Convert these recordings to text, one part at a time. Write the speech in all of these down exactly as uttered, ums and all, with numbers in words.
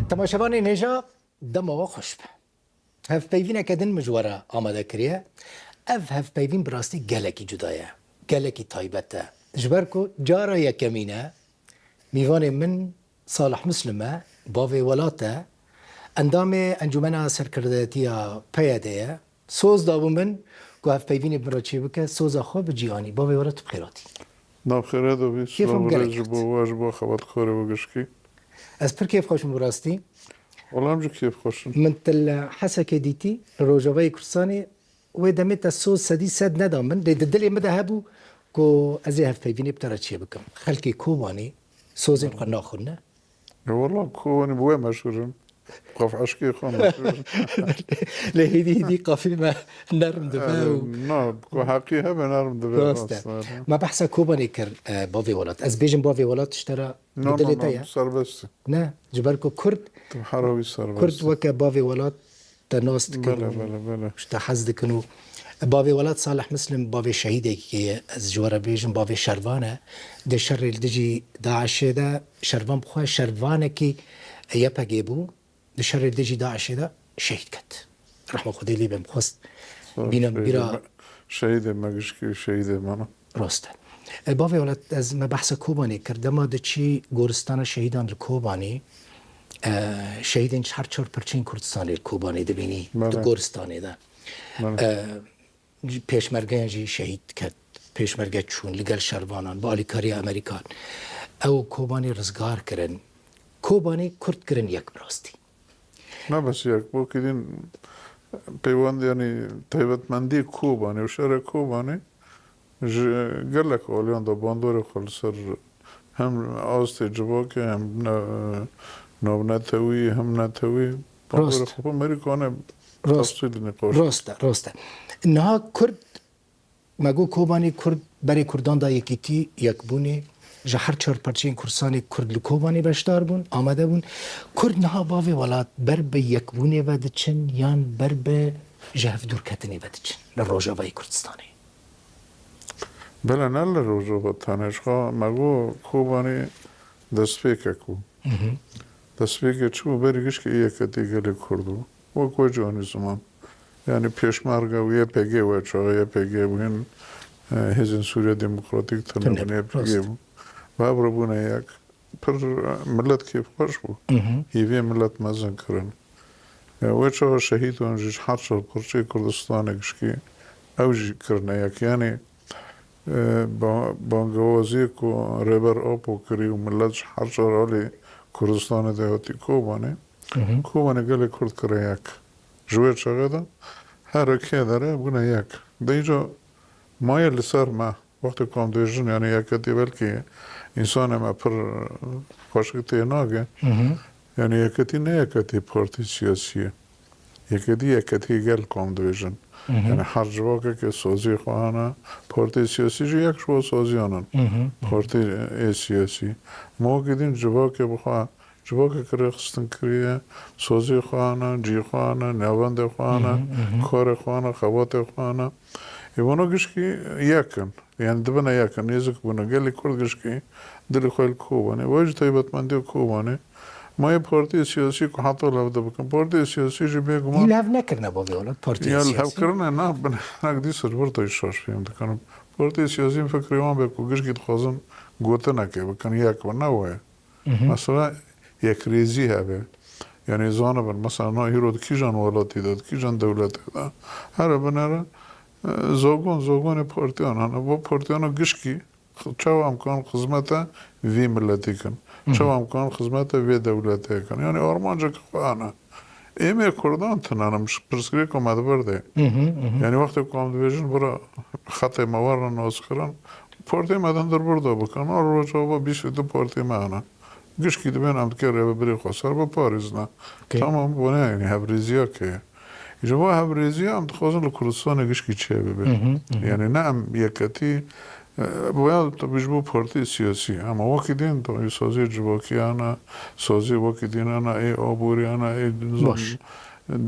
Temaşevanên hêja, dema we xweş be. Hevpeyvîneke din min ji we re amade kiriye. Ev hevpeyvîn bi rastî gelekî cuda ye. Gelekî taybet e. Ji ber ku cara yekemîn e, mîvanê min Salih Muslim e, bavê welat e, endamê Encûmena Serkirdeyetiya P Y D'ê ye. Soz dabû min ku hevpeyvînê bi min re çêbike, soza xwe bi cî anî. Bavê welat, tu bi xêr hatî. Nav xêrê de bî. Kêfa min gelek ji bo we, ji bo xebatkarê we gişkî. Ez pir kêfxweş im bi rastî. Wela em jî kêfxweş in. Min te li Hesekê dîtî, li Rojavayê Kurdistanê, wê demê te soz sedî sed neda min, lê di dilê min de hebû ku ez ê hevpeyvînê bi te re çêbikim. Xelkê Kobanê sozên xwe naxwîne. Ya wela Kobanê bi wê meşhûr in. Qaf eşkê xwe meşhûr in. Lê hêdî hêdî qafê me nerm dibe û Na, ku heqî hebe nerm dibe. Rast e. Rast e. Me behsa Kobanê kir, e, bavê welat. Ez bêjim bavê welat ji te re No, bi dilê no, te no, ye? Serbest. Ne, ji ber ku Kurd, Tu her wî serbest. Kurd weke bavê welat te nas dikin Bele, û bele, bele. ji te hez dikin û bavê welat Salih Muslim bavê şehîdekî ye. Ez ji we re bêjim, bavê şervan e. Di şerê li dijî DAIŞê de şervan bi xwe şervanekî Y P G bû. Di şerê dijî DAIŞê de şehîd ket. Rehma Xwedê lê be, min xwest Sor bîna min şehîdê bîra me, şehîdê me gişkî û şehîdê me ne. Rast e. E, bavê welat, ez me behsa Kobanê kir. Dema diçî goristana şehîdan li Kobanê, e, şehîdên her çar parçeyên Kurdistanê li Kobanê dibînî, Bele. di goristanê de. Bele. E, Pêşmergeyan jî şehîd ket. Pêşmerge çûn li gel şervanan, bi alîkariya Amerîkan. Ew Kobanê rizgar kirin. Kobanê Kurd kirin yek bi rastî. Ne bes yek, bo kidîn peywend, yanî taybetmendî Kobanê û şerê Kobanê ji gelek aliyan de bandorê xwe li ser hem astê civakê, hem ne-, navnetewî, hem netewî. Bandorê Rast. xwe bi Amerîkanê Rast. tefsîl nîqaş. Rast e, rast e. Niha Kurd, me got Kobanê Kurd, berê Kurdan da yekîtî, yekbûnê, ji her çar parçeyên Kurdistanê Kurd li Kobanê beşdar bûn, amade bûn. Kurd niha bavê welat ber bi yekbûnê ve diçin yan ber bi ji hevdûrketinê ve diçin li Rojavayê Kurdistanê? Bele ne li Rojava tenê, ji xwe me got Kobanê destpêkek bû. Mhm. Destpêkê çi bû, berî gişkî yeketî gelê Kurd bû. Wek we jî anî ziman. Yanî Pêşmerge û Y P G, we çaxê Y P G bûn, e, Hêzên Sûriya Demokratîk tune Tune, bûn, Y P G rast. bûn. Bi hev re bûne yek. Pir, e, milet kêfxweş bû. Mhm. Hîviyê milet mezin kirin. E, wê çaxa şehîdan jî ji her çar parçeyê Kurdistanê gişkî ew jî kirine yek. Yanî, e, ba-, bangewaziyê ku Rêber Apo kirî û milet ji her çar alî Kurdistanê de hatî Kobanê, Mhm. Kobanê gelê Kurd kire yek. Ji wê çaxê de her kê dere bûne yek. De îca maye li ser me. Wextê ku em dibêjin, yanî yeketî belkî însanê me pir xweşik tê nage. Mhm. Yanî yeketî ne yeketî partî siyasî ye. Yeketî, yeketî gel ku em dibêjin. Mhm. Yanî her civakekê saziyê xwe hene. Partî siyasî jî yek ji bo saziyan in. Mhm. Partiyê siyasî. Ma wekî din civakê bi xwe Civakeke rêxistin kiriye, soziyê xwe hene, cihê xwe hene, navendê xwe hene, Mhm, mhm. karê xwe hene, xebatê xwe hene. Ê vana gişkî yek in. Yani dibine yek in, nêzik bûne. Gelê Kurd gişkî dilê xwe li Kobanê. Wê jî taybetmendiya Kobanê. Ma yê partiyê siyasî ku heta li hev de bikin. Partiyê siyasî jî bêguman Yî li hev nekirine bavê welat partiyê Ya li hev siyasî. kirine, na, bin hinek dîsa ji vir de jî şaş fêm dikin. Partiyê siyasî fikrê wan be ku gişkî dixwazin gotinekê bikin, yek bin, ne wê. Mhm. Mesela yekrêzî hebe. Yani zanibin, mesela na hîro di kîjan welatî de, di kîjan dewletê de. Here binere, e, zogon, zogonê partiyan hene. Bu partiyana gişkî, çawa em kan xizmete vî miletî kin. Mhm. Çawa em kan xizmete vê dewletê kin. Yani armancek xwe hene. Êmê Kurdan tune ne, pirsgirêka me di vir de. Mhm, mhm. Yani wextê ku em dibêjin bira xetê me werin naskirin, partiyê me di hundir vir de bikin. A Rojava bîst û du partiyê me hene. Gişkî dibên em dikê rêvebirê xwe ser biparêzine. Okey. Tamam, bu ne yani hevrêziya ke ye. Ji bo hevrêziya em dixwazin li Kurdistanê gişkî çêbibe. Mhm, mhm. Yani ne em yeketî E, boya tabii ji bo partiyê siyasî, ama wekî din tabii saziyê civakî hene, saziyê wekî din hene, ê aborî hene, ê nizam Baş.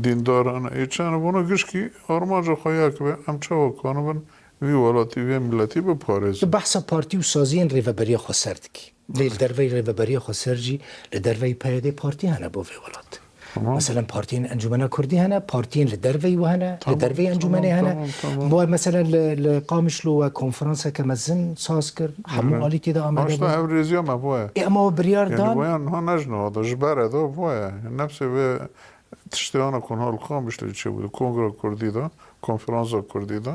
dîndar hene, ê çi hene, bona gişkî armanca xwe yek be, em çawa kanibin vî welatî, vê miletî biparêzin. Tu behsa partî û saziyên Rêveberiya Xweser dikî. Lê li derveyî Rêveberiya Xweser jî, li derveyî P Y D partî hene bo vê welat. Tamam. Meselen partiyên Encûmena Kurdî hene, partiyên li derveyî we hene, li Tamam, derveyî tamam, encûmenê hene. tamam, tamam. Bo meselen li, li Qamişlo we konferanseke mezin saz kir, hemû Hı. alî tê de amade Başta bûn. Ev rêziya me bo ye. Ê, ama we biryar Yani dan. Boyan ha nejne da, ji ber eda bo ye. Nefsê vê tiştê ana ku niha li Qamişlo çêbû, kongra Kurdî de, konferansa Kurdî de.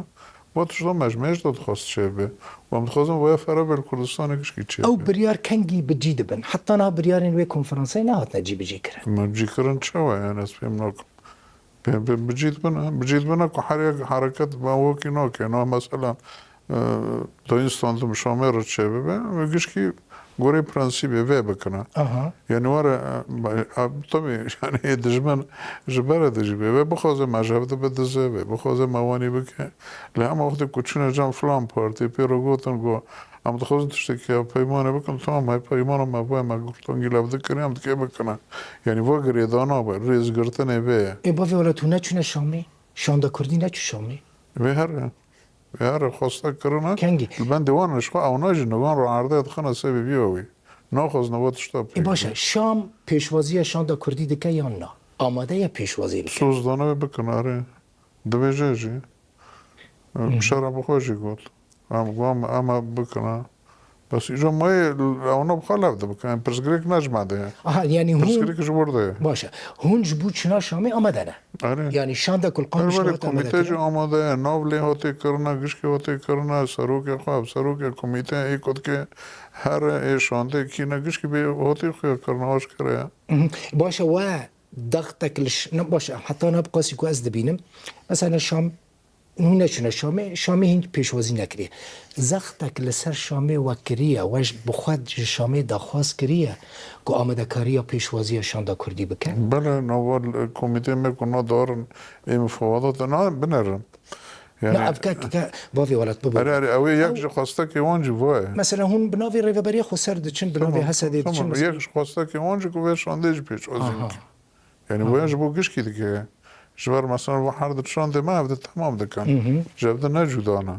Bo tişta me ji me jî de dixwest çêbe. Û em dixwazin vaya fera be li Kurdistanê gişkî çêbe. Ew biryar kengî bi cî dibin? Heta niha biryarên wê konferansê nehatine cîbicî kirin. Me cî kirin çawa yani ez fêm nakim. Bi, bi, bi cî dibin, bi cî dibin ku her yek hereket me wekî nake. Na mesela, e, dayîn standim Şamê re çêbibe, ve gişkî gorê prensîbê vê bikine. Aha. Yani were, e, e, tabii yani dijmin ji ber de jî bê. Ve bixwaze me ji hev de bidize, ve bixwaze me wanî bike. Lê hema wextê ku çûne cem filan partî, pê re gotin ku em dixwazin tiştekî hevpeymanê bikin, tamam hevpeymana me bo me gurtongî lev dikirî, em dikê bikine. Yani va girêdana be, rêzgirtinê vê ye. Ê bavê wela tu neçûne Şamê? Şanda Kurdî neçû Şamê? Vê here. Vê here xwesta kirine. Kengî? Li bendê wan ji xwe ew najî nigan re erdê dixine sebê vî wî. Naxwazine va tişta pêk Ê baş e, be. Şam pêşwaziya Şanda Kurdî dike yan na? Amade ye pêşwazî bike? Soz dane wê bikin, erê. Dibêje jî. Hı. Şera bi xwe jî got. Em got em, em ê bikin, ha. Bes îca mayê ewna bi xwe lev dibikin. Em pirsgirêk ne ji me de ye. Aha, yani hûn Pirsgirêk ji wir de ye. Baş e. Hûn ji bo çûna Şamê amade ne? Erê. Yani şanda ku li Qamişlo Erê, hate amade komîte jî kirin. Amade ye. Nav lê hatê kirine, gişkê hatê kirine, serokê xwe, serokê komîte, ê ku dike here, ê şandê kî ne, gişkî bê hatê xwe kirine, aşkere ye. Mhm. Baş e, we Zextek li ş-, ne, baş e, heta niha bi qasî ku ez dibînim, mesela Şam, hûn neçûne Şamê, Şamê hîn pêşwazî nekiriye. Zextek li ser Şamê we kiriye, we ji, bi xwe ji Şamê daxwaz kiriye ku amadekariya pêşwaziya şanda Kurdî bike? Bele, nava, e, komîtê me ku nadarin ê mifawadatê na binerin. Yani Na, ev ke, ke, bavê welat bibû. Erê, erê, ew ê yek Ew ji xwestekê wan jî va ye. Mesela hûn bi navê Rêveberiya Xweser diçin, bi navê Tamam, H S D'ê tamam. Diçin, mesela Yek ji xwestekê wan jî ku vê şandê jî pêşwazî Aha. Bike. Yani Aha. Wê ji bo gişkî dike. Ji ber mesela va her di şandê me ev de temam dikin. Hı hı. Ji ev de ne cuda ne.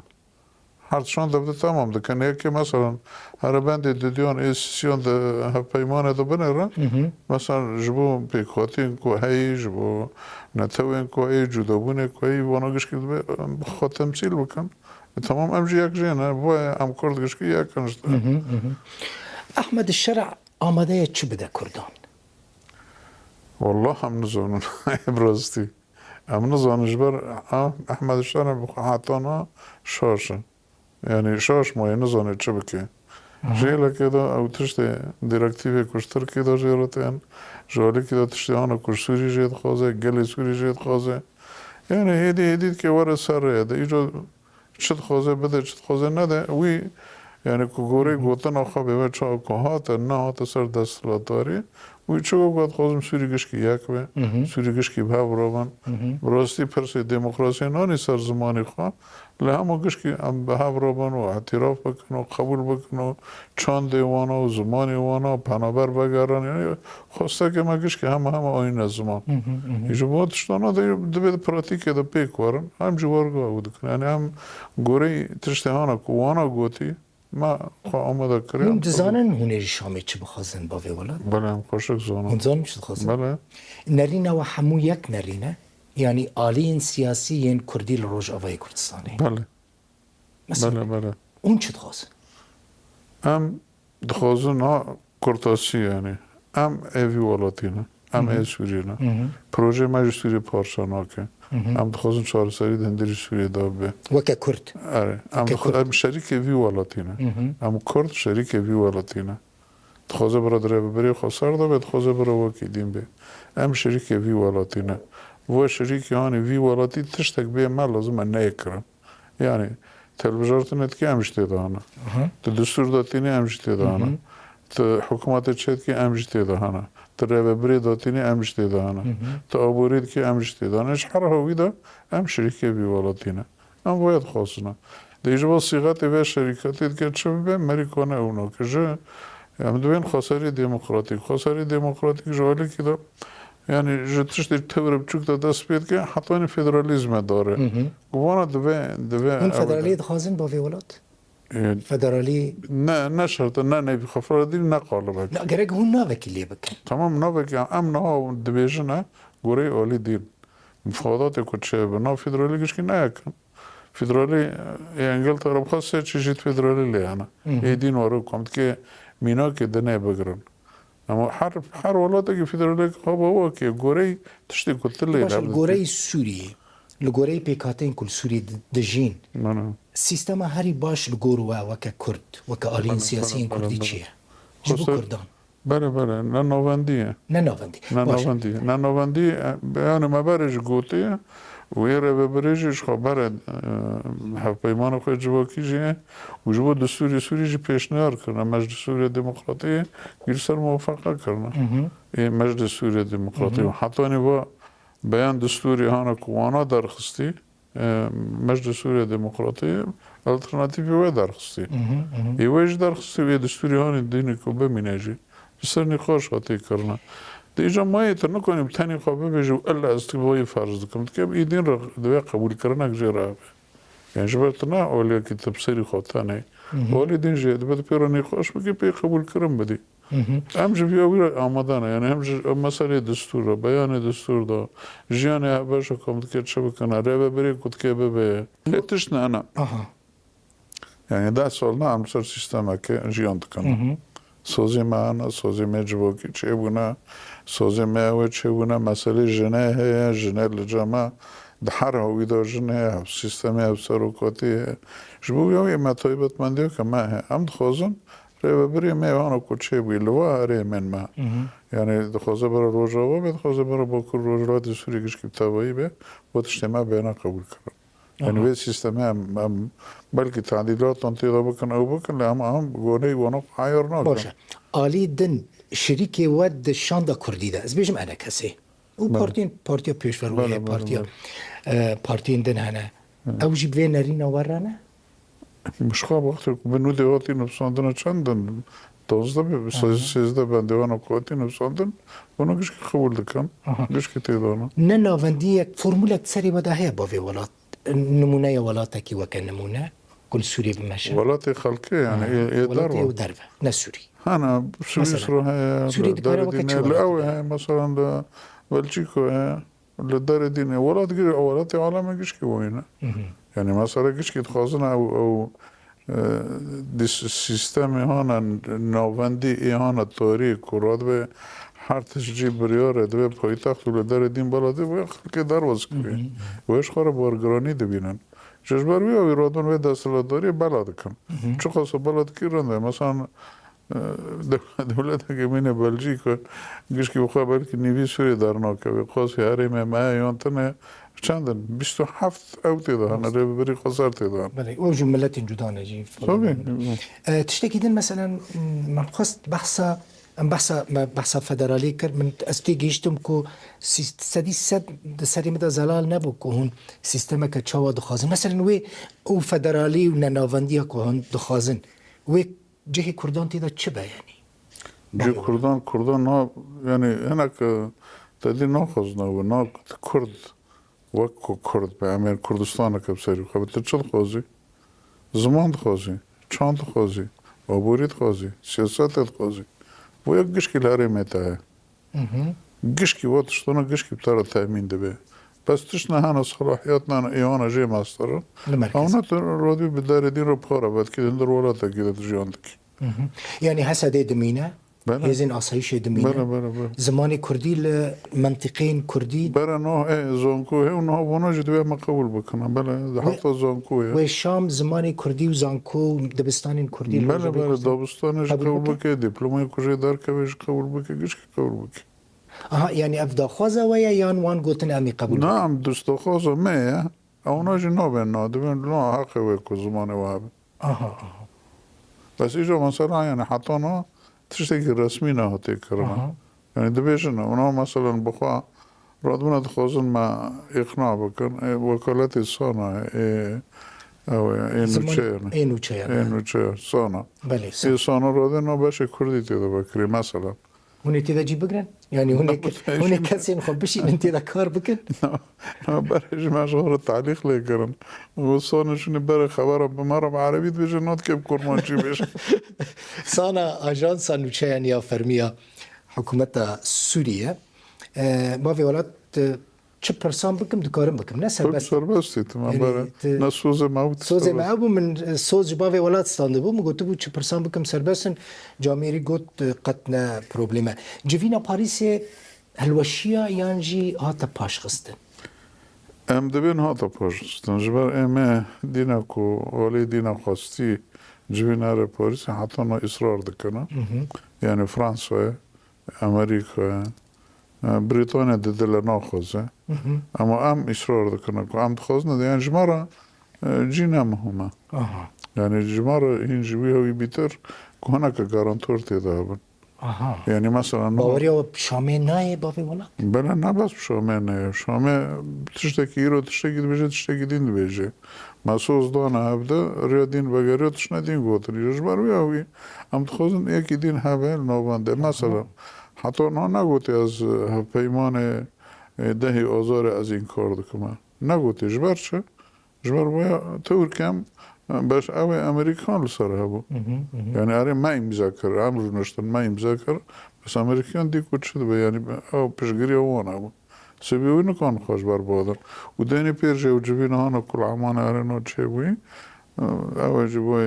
Her di şand ev de temam dikin. Yekê mesela here bendê didiyan ê sisiyan de hevpeymanê de binêrin. Hı hı. Mesela ji bo pêkhatiyên ku heyî, ji bo netewên ku heyî, cudabûnê ku heyî, vana gişkî dibe, em, xwe temsîl bikin. E, tamam em jî yek jê ne. Bo em Kurd gişkî yek in ji Hı hı, hı hı. Ehmed Şera amade ye çi bide Kurdan? Wallah em nizanin. Bi rastî. Em nizanin ji ber, a, Ehmed Şera bi xwe hetana şaş e. Yani şaş maye, nizane çi bike. Aha. Ji hêlekê de ew tiştê direktîvê ku ji Tirkiyê de jê re tên, ji alîkî de tiştê hana ku ji Sûrî jê dixwaze, gelê Sûrî jê dixwaze. Yani hêdî hêdî dike were ser rê de. Îco Çi dixwaze bide, çi dixwaze nede, wî, yani ku gorê Hı hı. gotina xwe bê ve çawa ku hate, nehate ser desthilatdarî, wî çi ku dixwazim Sûrî gişkî yek be, Hı hı. Sûrî gişkî bi hev re bin. Hı hı. Bi rastî pirsê demokrasiyê nanî ser zimanê xwe, li hema gişkî em bi hev re bin û îtîraf bikin û qebûl bikin û çandê wan û zimanê wan û penaber vegerin. Yani xwestekê me gişkî hema hema anîne ziman. Hı hı, hı hı. Ji bo tiştana de divê di pratîkê de pêk werin. Em jî werga ew dikin. Yani em goreyî tiştê hana ku wana gotî, me xwe amade kiriye. Hûn dizanin hûn ê ji Şamê çi bixwazin bavê welat? Belê, em xweşik zanin. Hûn dizanin çi dixwazin? Belê. Nerîna we hemû yek nerîn e? Yani aliyên siyasî yên Kurdî li Rojavayê Kurdistanê? Belê. Mesela, Belê, belê. Hûn çi dixwazin? Em dixwazin ha kurtasî yani. Em ê vî welatî ne. Em Hı hı. ê Sûriyê ne. Hı hı. Projeyê me ji Sûriyê parça nake. Hı hı. Em dixwazin çareserî di hundirî Sûriyê de bibe. Weke Kurd. Erê. Em Weke dixwe-, Kurd. Em şerîkê vî welatî ne. Hı hı. Em Kurd şerîkê vî welatî ne. Dixwaze bira di rêveberiya xweser de be, dixwaze bira wekî dîn be. Em şerîkê vî welatî ne. Ve şerîkê hanê vî welatî tiştek bê me lazim e neyê kirin. Yani te hilbijartinê dikî em jî tê de hene. Aha. Tu destûr datînî em jî tê de Hı hene. hı. Tu hikûmetê çêdikî em jî tê de hene. Tu rêvebirê datînî em jî tê de hene. Hı hı. Tu aborî dikî em jî tê de hene. Ji her hawî de em şirîkê vî welatî ne. Em vaya dixwazine. Dê ji bo sîxetê vê şerîketê dike çi bibe, merî kane ew nake. Ji, em dibên xweserî demokratîk. Xweserî demokratîk ji alîkî de Yani ji tiştê tewr biçûk de dest pê dike, hetanî federalîzme dare. Hı hı. Ku vana divê, divê Hûn ew federaliyê dixwazin bavê welat? E, Federalî ne, ne şert e, ne neyvî xwe federalî, ne qalibek. Na, gerek hûn navekî lê bikin. Tamam, navekî em niha dibêjin e, goreyê alî dîn. Mifadatê ku çêbe, nav federalî gişkî neyekin. Federalî, e, Îngiltere bi xwe sê çeşît federalî lê hene. Hı hı. Ê dîn were komtikê mînakê dinê bigirin. Ama her, her welatekî federaliyek xwe bi wekî goreyî tiştê ku tu lê Baş, li hevditî. Goreyî Sûriyê, li goreyî pêkhateyên ku li Sûriyê di-, dijîn, Bele. Sîstema herî baş li gor we weke Kurd, weke aliyên Bele, siyasiyên bele, bele, Kurdî bele. Çi ye? Ji bo Xwesar Kurdan. Bele, bele, ne navendî ye. Ne navendî. Ne Baş. Navendî ye. Ne navendî ye. Beyanê me berê jî gotiye û ê rêvebirê jî ji xwe berê, e, hevpeymana xwe civakî jî ye û ji bo destûrê Sûrî jî pêşniyar kirine. Meclis Sûriye Demokratî gir ser muwafeqe kirine. Hı hı. Ê Meclis Sûriye Demokratî Hı hı. û hetanî va beyan destûrê hana ku wana derxistî, e, Meclis Sûriye Demokratî alternatîfê wê derxistî. Hı hı, hı hı. Ê wê jî derxistî wê destûrê hanê dînê ku bimîne jî. Li ser nîqaş hatî kirine. Di îca mayê tu nikanî bi tenê xwe bibêjî û illa ez tu vayî ferz dikim. Dike ê dîn re divê qebûlkirinek jê re hebe. Yani ji ber tu ne aliyekî tu bi serî xwe tenê. Hı hı. Alî dîn jê dibe tu pê re nîqaş bikî pê qebûlkirin bidî. Hı hı. Em ji vîya wî re amade ne. Yani hem ji meselê destûr re, beyanê destûr de, jiyanê hevbeş û kom dike çi bikine, rêvebirê ku dike bibe. Lê tişt ne, ne. Aha. Yani deh sal ne em li ser sîstemeke jiyan dikin. Hı hı. Sozê me hene, sozê me civakî çêbûne, sozê me ew ê çêbûne, meselê jinê heye, jinê li cem me di her hawî de jin heye, hev sîstemê, hev serokatî heye. Ji bo vîya wî me taybetmendiyeke me heye. Em dixwazin Rêvebirê me hana ku çêbûyî li va herêmên me. Hı hı. Yani dixwaze bere Rojava be, dixwaze bere Bakur Rojhilatê Sûriyê gişkî bi tevayî be, bo tiştê me bêne qebûl kirin. Yani Aha. vê sîstemê em, em belkî tadîlatan tê de bikin, ew bikin, lê em, em goneyî wana xwe heyar nakin. Baş e. Alî din şirîkê we di şanda kurdî de, ez bêjim enekesê. Û Belê. partiyên, partiya pêşverû Belê, heye, belê, partiya, belê. e, partiyên din hene. Hı. Ew jî bi vê nerîna we re ne? Ji xwe wextê ku bi nûdê hatî nivîsandine çend in? Duwazdeh be, Aha. sêzdeh bendêwana ku hatî nivîsandin, hûn gişkî qebûl dikin. Aha. Gişkî tê de ne. Ne navendiyek, formûlek serê we de heye bavê welat? Nimûneya welatekî weke nimûne, ku li Sûriyê bimeşe? Welatê xelkê, yani, Ha, ê, ê welatê derve. Ew derve, ne Sûrî. Hene, Swîsra heye, Sûrî li dikare derê weke dînê, çi li ew welatê heye, mesela li Belçîka heye. Li derê dînê welat gir, welatê aleme gişkî wayne. Hı hı. Yani mesela gişkî dixwazin ew, ew, e, di s-, sîstemê hana navendî ê hana tarî ku radibe her tişt jî biryare dibe paytext û li derê dîn bela dibe, wê xelkê derbas Hı hı. kirî. Wê ji xwe re bargiranî dibînin. Ji, ji ber wî ew ê radin wê desthilatdariyê bela dikin. Hı hı. Çiqas bela dikî rind e. Mesela, e, dew-, dewletekê mîne Belcîka gişkî bi xwe belkî nîvî Sûriyê dernakeve. Qasî herêmê me ye yan tune çend in? Bîst û heft ew tê de hene, rêvebirî xweser tê de hene. Belê, ew jî miletên cuda ne jî. Tabii. E, tiştekî din, meselen, me xwest behsa, em behsa, me behsa federalî kir. Min, ez tê gihîştim ku sî-, sedî sed di serê min de zelal nebû ku hûn sîstemeke çawa dixwazin. Meselen, wê û federalî û nenavendiya ku hûn dixwazin, wê cihê Kurdan tê de çi be, yanî? Cihê Kurdan, Kurdan na, yanî hinek, e, te dî naxwazin ew, na Kurd, wek ku Kurd be, em ê Kurdistaneke bi serî xwe be. Tu çi dixwazî? Ziman dixwazî, çand dixwazî, aborî dixwazî, siyaset dixwazî. Bo yek gişkî li herêmê te heye. Hı hı. Gişkî we tiştana gişkî bi te re temîn dibe. Bes tişt ne hene, selahiyet ne hene, êwana jê masterin. Li merkez. Ew ne tu radî bi derê dîn re para vedikî, di hundir welatekî de tu jiyan dikî. Hı hı. Yanî Hesedê dimîne, Bele. hêzên asayîşê dimîne. Bele, bele, bele. Zimanê kurdî li mentiqeyên kurdî. Bele, no, e, zonko he û niha vana jî divê me qebûl bikine. Bele, di Wê, heta zonko ye. wê Şam zimanê kurdî û zanko û dibistanên kurdî li Bele, Rojavayê bele, Kurdistanê dabistanê jî qebûl qebûl bike? bike, dîplomayê ku jê derkeve jî qebûl bike, gişkî qebûl bike. Aha, yanî ev daxwaza we ye yan wan gotin em ê qebûl bikin? Na, em destdaxwaza me ye. Ewna jî nabên na, dibên na heqê wê ku zimanê we hebe. Aha, aha. Bes îca mesela, yani heta na tiştekî resmî nehatiye kirine. Aha. Yani dibêjin, ewna meselen bi xwe radibûne dixwazin me îqna bikin. Ê, wekaletê sana, ê, ew ê, ê Ziman-, nûçeyê ne. ê nûçeyê Ê ne. nûçeyê, sana. Belê, sa- Ê sana radê na beşê kurdî tê de vekirî, mesela. Hûn ê tê de cî bigrin? Yanî hûn ê ke-, hûn ê kesên xwe bişînin tê de kar bikin? Na, na, berê ji me ji xwe re talîq lê kirin. Û sona şûnê berê xebera bi me re bi erebî dibêje, na dike bi kurmancî bêje. Sana Ajansa Nûçeyan ya Fermî ya Hikûmeta Sûriyê. E, bavê welat, e, çi pirsan bikim, dikarim bikim. Ne Tabii serbest. Serbestî, tamam, Yanî, berê. Te-, Ne sozê me bû, sozê me serbest. Bû, min, e, soz ji bavê welat standibû, min gotibû çi pirsan bikim serbest in, camêrî got, e, qet ne probleme. Civîna Parîsê hilweşiya yan jî hate paşxistin? Em dibên hate paşxistin. Ji ber êmê dîna ku alî dîna xwestî civîna re Parîsê heta no îsrar dikine. Hı hı. Yani Fransayê, Amerîkayê, e, Brîtanya di dile naxwaze. Hı hı. Ama em îsrar dikine ku em dixwazin, yani ji me re, e, cî ne muhim e. Aha. Yani ji me re hîn ji wî hewî bîtir ku hineke garantor tê de hebin. Aha. Yani mesela no Baweriya we bi Şamê nayê bavê welat? Bele ne bes bi Şamê nayê. Şamê tiştekî îro tiştekî dibêje, tiştekî din dibêje. Me soz dane hevde, riya din vegeriya tiştine din gotin. Îro ji ber wî hewî em dixwazin yekî din hebe li navendê. Mesela heta niha negotiye ez hevpeymanê, e, dehê Azarê ez înkar dikim. Negotiye ji ber çi? Ji ber waya tewr kem, e, beş ew ê Amerîkan li ser hebû. Hı hı, hı hı. Yani erê me îmze kir, em rûniştin me îmze kir. Bes Amerîkan dî ku çi dibe, yani ew piştgiriya wan hebû. Sibê wî nikan xwe ji ber badin. Û deynê pêr jî ew civîna hana ku li Emanê erê no çêbûyî, e, ew ê ji bo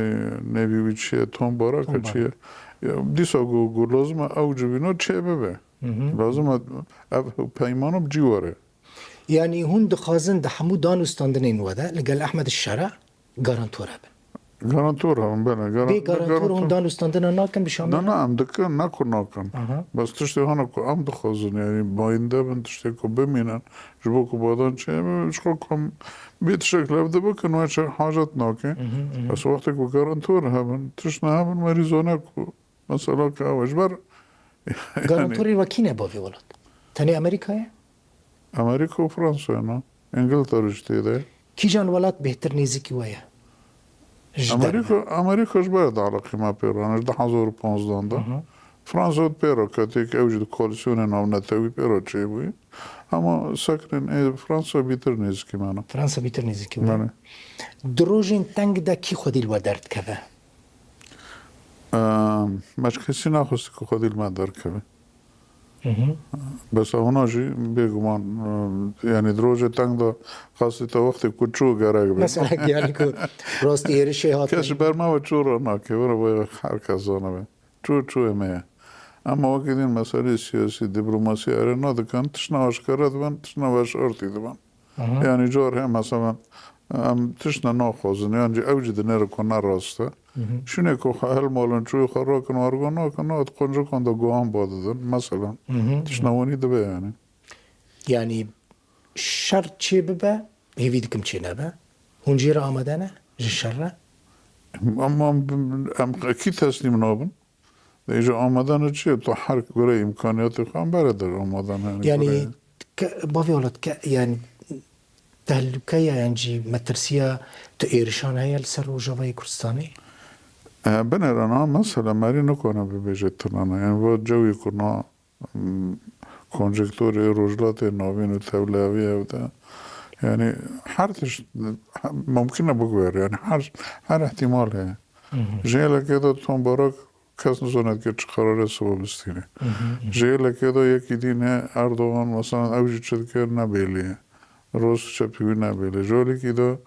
nêvî wî çi ye, Tom Barak e, Tom çi ye? Barak. Ya, dîsa ku, ku lazim e ew civîna çê bibe. Hı hı. Lazim e ev peymano bi cî were. Yanî hûn dixwazin di hemû dan û standinên we de li gel Ehmed Şera garantor hebin? Garantor hebin, bele. Garan-, Bê garantor hûn garantor dan û standina nakin bi Şamê? Na, na, em dikin, ne ku nakin. Aha. Bes tiştê hene ku em dixwazin, yani bayînde bin tiştê ku bimînin, ji bo ku badan çêbe, ji xwe ku em bê tiştek li hev de bikin, we çi hacet nake. Hı hı, hı hı. Bes wextê ku garantor hebin, tişt nehebin, merî zane ku mesela ke ew e. Ji ber, yani Garantorê we kî ne bavê welat? Tenê Amerîka ye? Amerîka û Fransa ye, na. Îngiltere jî tê de ye. Kîjan welat bêhtir nêzîkî we ye? Ji derve. Amerîka, Amerîka ji ber de eleqî me pê re ne, ji du hezar û panzdeh de. Hı hı. Fransa pê re ketê, ew jî di koalîsyonê navnetewî pê re çêbûyî. Ama sekinên ê Fransa bîtir nêzîkî me ne. Fransa bîtir nêzîkî we ye. Belê. Di rojên teng de kî xwedî li we derdikeve? Em, me ji kesî naxwest ku xwedî li me derkeve. Hı hı. Bes ewna jî bêguman, e, yani di rojê teng de qasî te wextê ku çû gerek be. Mesela yani ku rastî êrişê hatin. Kes ji ber me ve çû re nake, were ve her kes zanibe. Çû, çûyê me ye. Ama wekî din meselê siyasî, diplomasî erê nadikin, tiştine aşkere dibin, tiştine veşartî dibin. Aha. Yani car he mesela em tiştine naxwazin, yan jî ew jî dinêre ku ne rast e. Hı hı. Şûnê ku xwe hilmalin, çûyê xwe rakin, argo nakin, na di quncikan de guhan ba didin. Mesela, Hı hı, hı. tiştine winî dibe yani. Yani şer çê bibe, hêvî dikim çê nebe. Hûn jê re amade ne ji şer re? Em, em, em, em ekî teslîm nabin. Dê ji amade ne çi ye? Tu her gure îmkaniyatê xwe em bere der amade ne. Yani Yani gure ke-, bavê welat ke-, yani tehlûkeya yan jî metirsiya tu êrişan heye li ser Rojavayê Kurdistanê? E, binêre na mesela merî nikane bibêje tinane. Yani va cewî ku na, m, konjektûrê Rojhilatê Navîn û tevlihevî ev de. Yani her tişt mumkin e biguhere. Yani her, her ihtimal heye. Hı hı. Ji hêlekê de Tom Barak kes nizane dike çi qerarê siba bistîne. Hı hı, hı. Ji hêlekê de yekî dîn he Erdogan, mesela ew jî çi dike ne bêlî ye. Rost çepî wî ne bêlî. Ji holekî de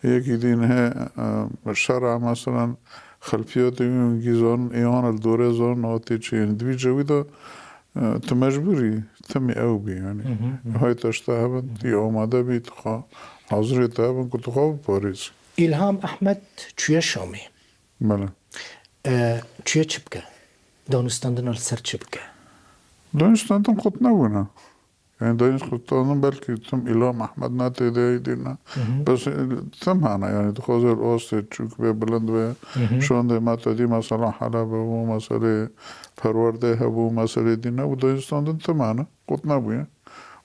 yekî dîn he, e, şera, mesela xelfiyatê wî û gîzan, êwan li dorê zan, hatê çi yên. Di vî cewî de, e, tu mecbûrî timî ew bî, yani. Hı hı, hı. Hay te ji te hebin, Hı hı. tî amade bî, tu xwe hazirê te hebin ku tu xwe biparêzî. Îlham Ehmed çûye Şamê. Bele. E, çûye çi bike? Danûstandina li ser çi bike? Danûstandin qut nebûne. Yani danûstandin belkî tim Îlham Ehmed ne tê de, dî ne. Hı hı. Bes, e, tim hene, yani dixwaze li astê çûk be, bilind be. Hı hı. Şandê me te dî mesela Helebê bû, meselê perwerdê hebû, meselê dîn hebû, danûstandin tim hene, qut nebûye.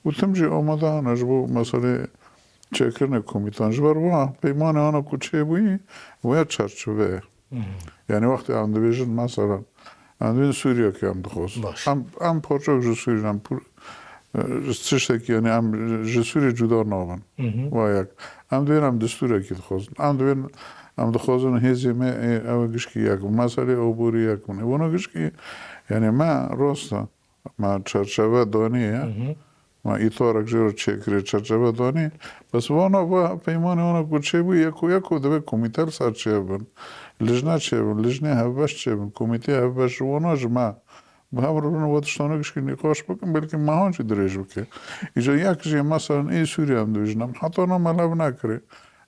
Û tim jî amade hene ji bo meselê çêkirinê komîtan. Ji ber wiha peymanê hana ku çêbûyî, wê çerçiveyê. Hı hı. Yani wextê em dibêjin, mesela, Em dibên Sûriyekê em dixwazin. Baş. Em, em parçek ji Sûriyê ne, em pur-, e, tiştekî, yani em ji Sûriyê cuda nabin. Hı hı. Wa yek. Em dibên em destûrekî dixwazin. Em dibên em dixwazin hêzê me, ê, ew gişkî yek bin. Meselê oborî yek bin. Wana gişkî, yani me rast e. Me çerçeve danî ye. Hı hı. Me îtarek jê re çêkirê, çerçeve danî. Bes vana va peymanê wana ku çêbû, yeko yeko divê komîte li ser çêbin. Lijne çêbin, lijnê hevbeş çêbin, komîtê hevbeş ji wana ji me. Bi hev re bin we tiştane gişkî nîqaş bikin, belkî mehan jî dirêj bike. Îca yek jê, meselen, ê Sûriye em dibêjin, em heta na me lev nekirê.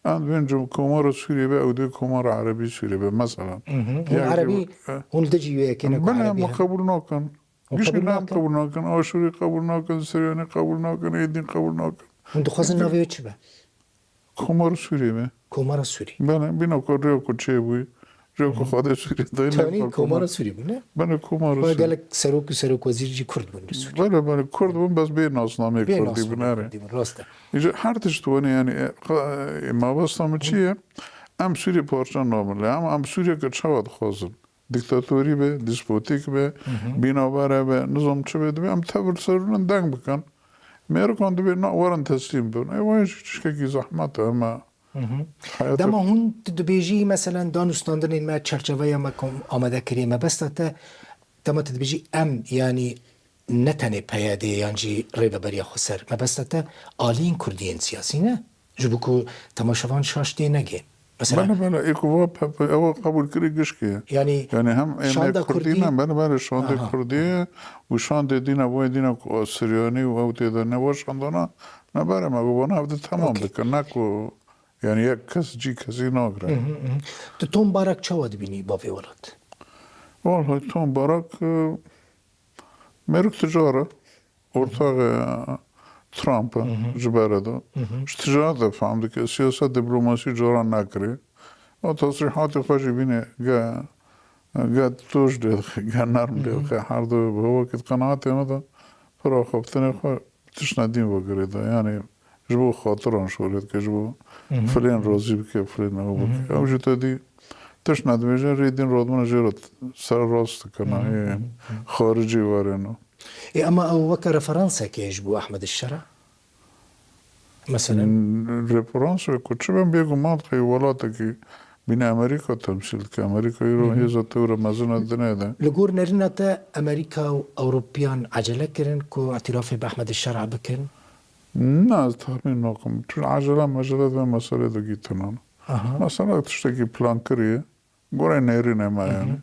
Em dibên ji Komara Sûriyê be, ew dibê Komara Erebî Sûriyê be, meselen. Hı hı. Hûn Yek jê Erebî, bi-, e, hûn li dijî wê yekê ne ku Belê, Erebî em he? Qebûl nakin. Hûn Gişkî qebûl ne em nakin? Qebûl nakin, Aşûrî qebûl nakin, Siryanî qebûl nakin, êdîn qebûl nakin. Hûn dixwazin navê wê çi be? Komar Sûrî be. Komara Sûrî. Belê, bîna ku rêya ku çêbûyî, rêya ku Hı hı. Xwedê Sûrî dayî Tanî lê Komara Komar. Sûrî bû, ne? Belê, Komara Xwe Sûrî. Gelek serok û serokwezîr jî Kurd bûn li Sûrî. Belê, belê, Kurd bûn, bes bê nasnameyê Bê Kurdî nasnameyê bûn, erê. Kurdî bûn, rast e. Îca her tişt wanî, yani, e, qa-, e, mabesta min çi ye? Em Sûrî parça nabin lê, ama em Sûriyeke çawa dixwazin? Diktatorî be, despotîk be, Hı hı. bînavere be, nizam çi be, dibe em tevir ser rûnin deng bikin. Mêrikan dibe na werin teslîm bin. Ê, wayê jî tiştekî zehmet e, ama Hı hı. heyata Dema hûn tu dibêjî, meselen, danûstandinên me, çerçeveya me kom-, amade kiriye, mebesta te, dema tu dibêjî em, yanî ne tenê P Y D yan jî Rêveberiya Xweser, mebesta te aliyên Kurdiyên siyasî ne? Ji bo ku temaşevan şaş tê negê. Mesela Belê, belê, ê ku va P P, ewa qebûl kirî gişkê. Yani Yani hem ê me şanda Kurdî Kurdî ne, belê, belê, şandê Aha. Kurdî ye û şandê dîna, wê dîna ku Siryanî û ew tê de ne, wa şandana ne, berê me, ku vana ev de temam Okey. dikin, ne ku, yani yek kes cî kesî nagire. Hı hı, hı hı. Tu Tom Barak çawa dibînî bavê welat? Wallahî Tom Barak, e, Mêrik ticar e. Ortaxê Trump e Hı hı. ji berê de. Hı hı. Ji ticaret de fehm dike. Siyaset, diplomasî caran nekirî. O tesrîhatê xwe jî bîne ge, ge toj lê dixe, ge nerm lê Hı hı. dixe. Her du bi wekî di qenaetê me de pir axaftinê xwe tiştine dîn vegirê de. Yani ji bo xatiran şorê dike, ji bo Hı hı. filên razî bike, filên ew Hı hı. bike. Ew jî te dî tişt nedibêje, rê dîn radibine jê re ser rast dikine. Hı hı. Ê Hı hı. xaricî werêno. Ê, ama ew weke referansekê ji bo Ehmed Şera? Mesela? N-, referans wê ku çi be, bêguman xey welatekî bîne Amerîka temsîl dike. Amerîka îro Hı hı. hêza tewr e mezin e dinê de. Li gor nerîna te Amerîka û Ewropiyan ecele kirin ku îtirafê bi Ehmed Şera bikin? Na, ez texmîn nakim. Çun ecele mecele di vê meselê de gîtinan. Aha. Mesela tiştekî plan kiriye, gorê nêrînê me Hı hı. yani.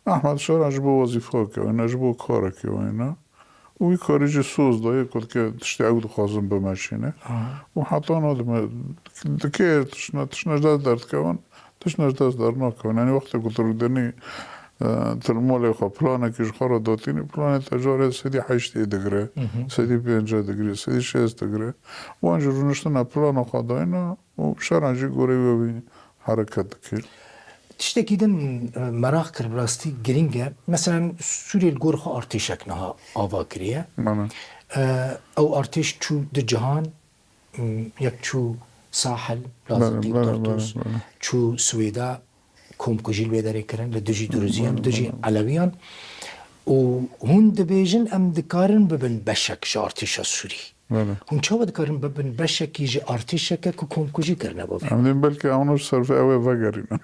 Ehmed Şera ji bo wezîfeyeke wêne, ji bo karekê wêne. Û wî karî jî soz daye ku dike tiştê ew dixwazin bimeşîne. Aha. Û heta no dime, dike tiştine, tiştine ji dest derdikevin, tiştine ji dest dernakevin. Yani wextê ku tu rûdenî, e, tu li malê xwe planekî ji xwe re datînî, planê te carê sedî heştê digire, Hı hı. sedî pêncî digire, sedî şêst digire. Wan jî rûniştine plana xwe dayine, û şeran jî goreyê wî hereket dike. Tiştekî din, e, meraq kir, bi rastî girîng e. Mesela Sûriyê li gor xwe artêşek niha ava kiriye. Belê. E, ew artêş çû di cihan, m, yek çû Sahel, Lazikî, Belê, belê, Tartus, belê, belê. çû Swêda, komkujî li wê derê kirin, li dijî Hı, Duruziyan, belê, dijî belê. Elewiyan. Û hûn dibêjin em dikarin bibin beşek ji artêşa Sûrî. Belê. Hûn çawa dikarin bibin beşekî ji artêşeke ku komkujî kirine bo vê? Em dên belkî ewna ji ser vê ew ê vegerînin.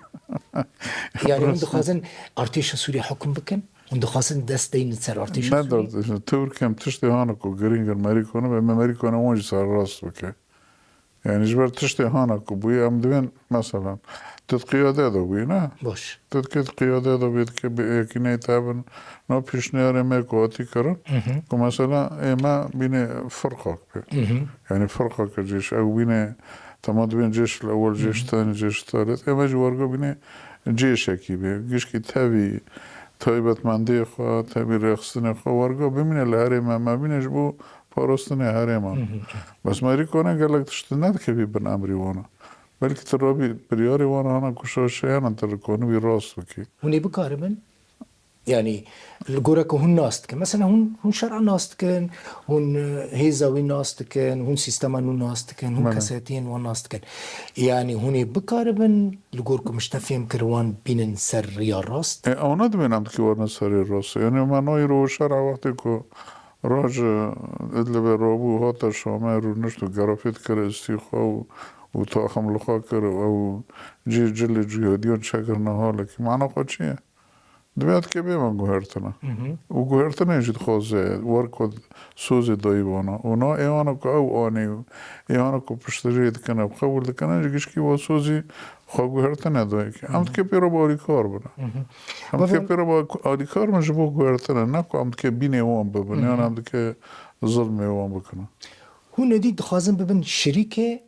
Yani hûn dixwazin artêşa Sûrî hukm bikin? Hûn dixwazin dest deynin ser artêşa Ne Sûrî? dest, Tirk em tiştê hana ku girîng in Merîkane be, me Merîkane wan jî serrast bike. Yani ji ber tiştê hana ku bûye, em divên, meselen, tu di qiyadê de bûyî, ne? Baş. Tu dikê di qiyadê de bûyî, dikê bi yekîneyê te bin, no pêşniyarê me ku hatî kirin, Hı hı. ku mesela ê me bînê firqak be. Hı hı. Yani firqak cêş, ew bînê, tema divên cêş li ewel, Hı hı. cêş tenî, cêş talêt. Ê me jî wergo bînê cêşekî be. Gişkî tevî taybetmendiyê xwe, tevî rêxistinê xwe wergo bimîne li herêma me bîne ji bo parastinê herêman. Hı hı. Bes Merîkane gelek tişt nedikevî bin emrî wana. Belkî tu rabî biryarê wan hana ku şaş heyana tu dikanî wî rast bikî. Hûn ê bikaribin Yani li gora ku hûn nas dikin. Mesela hûn, hûn şer'a nas dikin, hûn, e, hêza wî nas dikin, hûn sîstema nû nas dikin, hûn Belê. kesayetiyên wan nas dikin. Yani hûn ê bikaribin li gor ku min ji te fêm kir wan bînin ser riya rast? E, ew ne dibên em dikî werine serê rast. Yani me nayî ro şer'a wextê ku Roj, e, Idlibê rabû hate Şamê rûnişt û gerafî dikir istî xwe û, û taxim li xwe kir û ew cî cilê cihadiyan çekirine halekî. Mana xwe çi ye? Divê ev dikê bê me guhertine. Hı hı. Û guhertinê jî dixwaze wer ku sozê dayî vana. Û na êwana ku ew anî û êwana ku piştgiriyê dikin, ew qebûl dikin, jî gişkî wa sozî xwe guhertine dayî. Em Hı hı. dikê pê re bi alîkar bin. Hı hı. Em Bavê dikê pê re bi alîkar bin ji bo guhertine. Ne ku em dikê bînê wan bibin, Hı hı. yan em dikê zilmê wan bikin. Hûn êdî dixwazin bibin şirîkê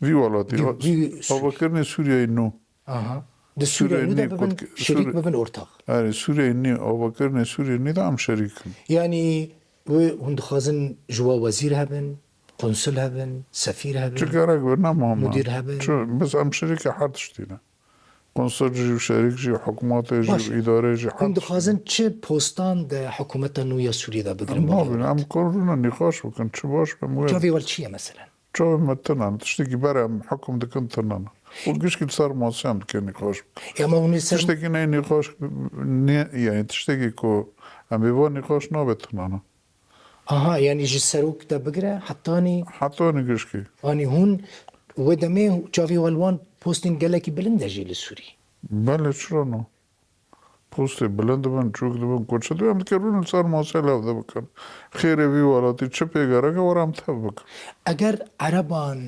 Vî welatî. vî, vî Sûrî. Avakirinê Sûriyeyê nû. Aha. Di Sûriyeyê Sûriyeyê nû de nî bibin, kot ke-, şerîk Sûri-, bibin ortax. Erê, Sûriyeyê nî, avakirinê Sûriyeyê nî de em şerîk in. Yanî wê hûn dixwazin ji we wezîr hebin, konsul hebin, sefîr hebin, Çi gerek be, ne muhim e. mudîr hebin? Çi, biz em şerîkê her tiştî ne. Konsul jî, şerîk jî, hikûmetê jî, Baş e. îdarê jî, her Hûn tiştî ne. dixwazin çi postan di hikûmeta nû ya Sûriyê de bigirin? Em nabin, em korûna nîqaş bikin, çi baş be, em wê Çavê we çi ye meselen? Çavê me tune ne. Tiştekî berê em hukm dikin tune ne. Û gişkî li ser masê em dike nîqaş. Ya, ama hûn ê ser Tiştekî neyê nîqaş ne, yani tiştekî ku em ê van nîqaş nabe tune ne. Aha, yani ji serok de bigire hetanî Hetanî gişkî. Anî hûn wê demê çavê we li wan postên gelekî bilind e jî li Sûrî. Belê, çira ne? Postê bilind dibin, çûk dibin, ku çi dibin, em dikê rûn li ser masê lewde bikin. Xêrê vî welatî çi pê gerek e, were em tev bikin. Eger Ereban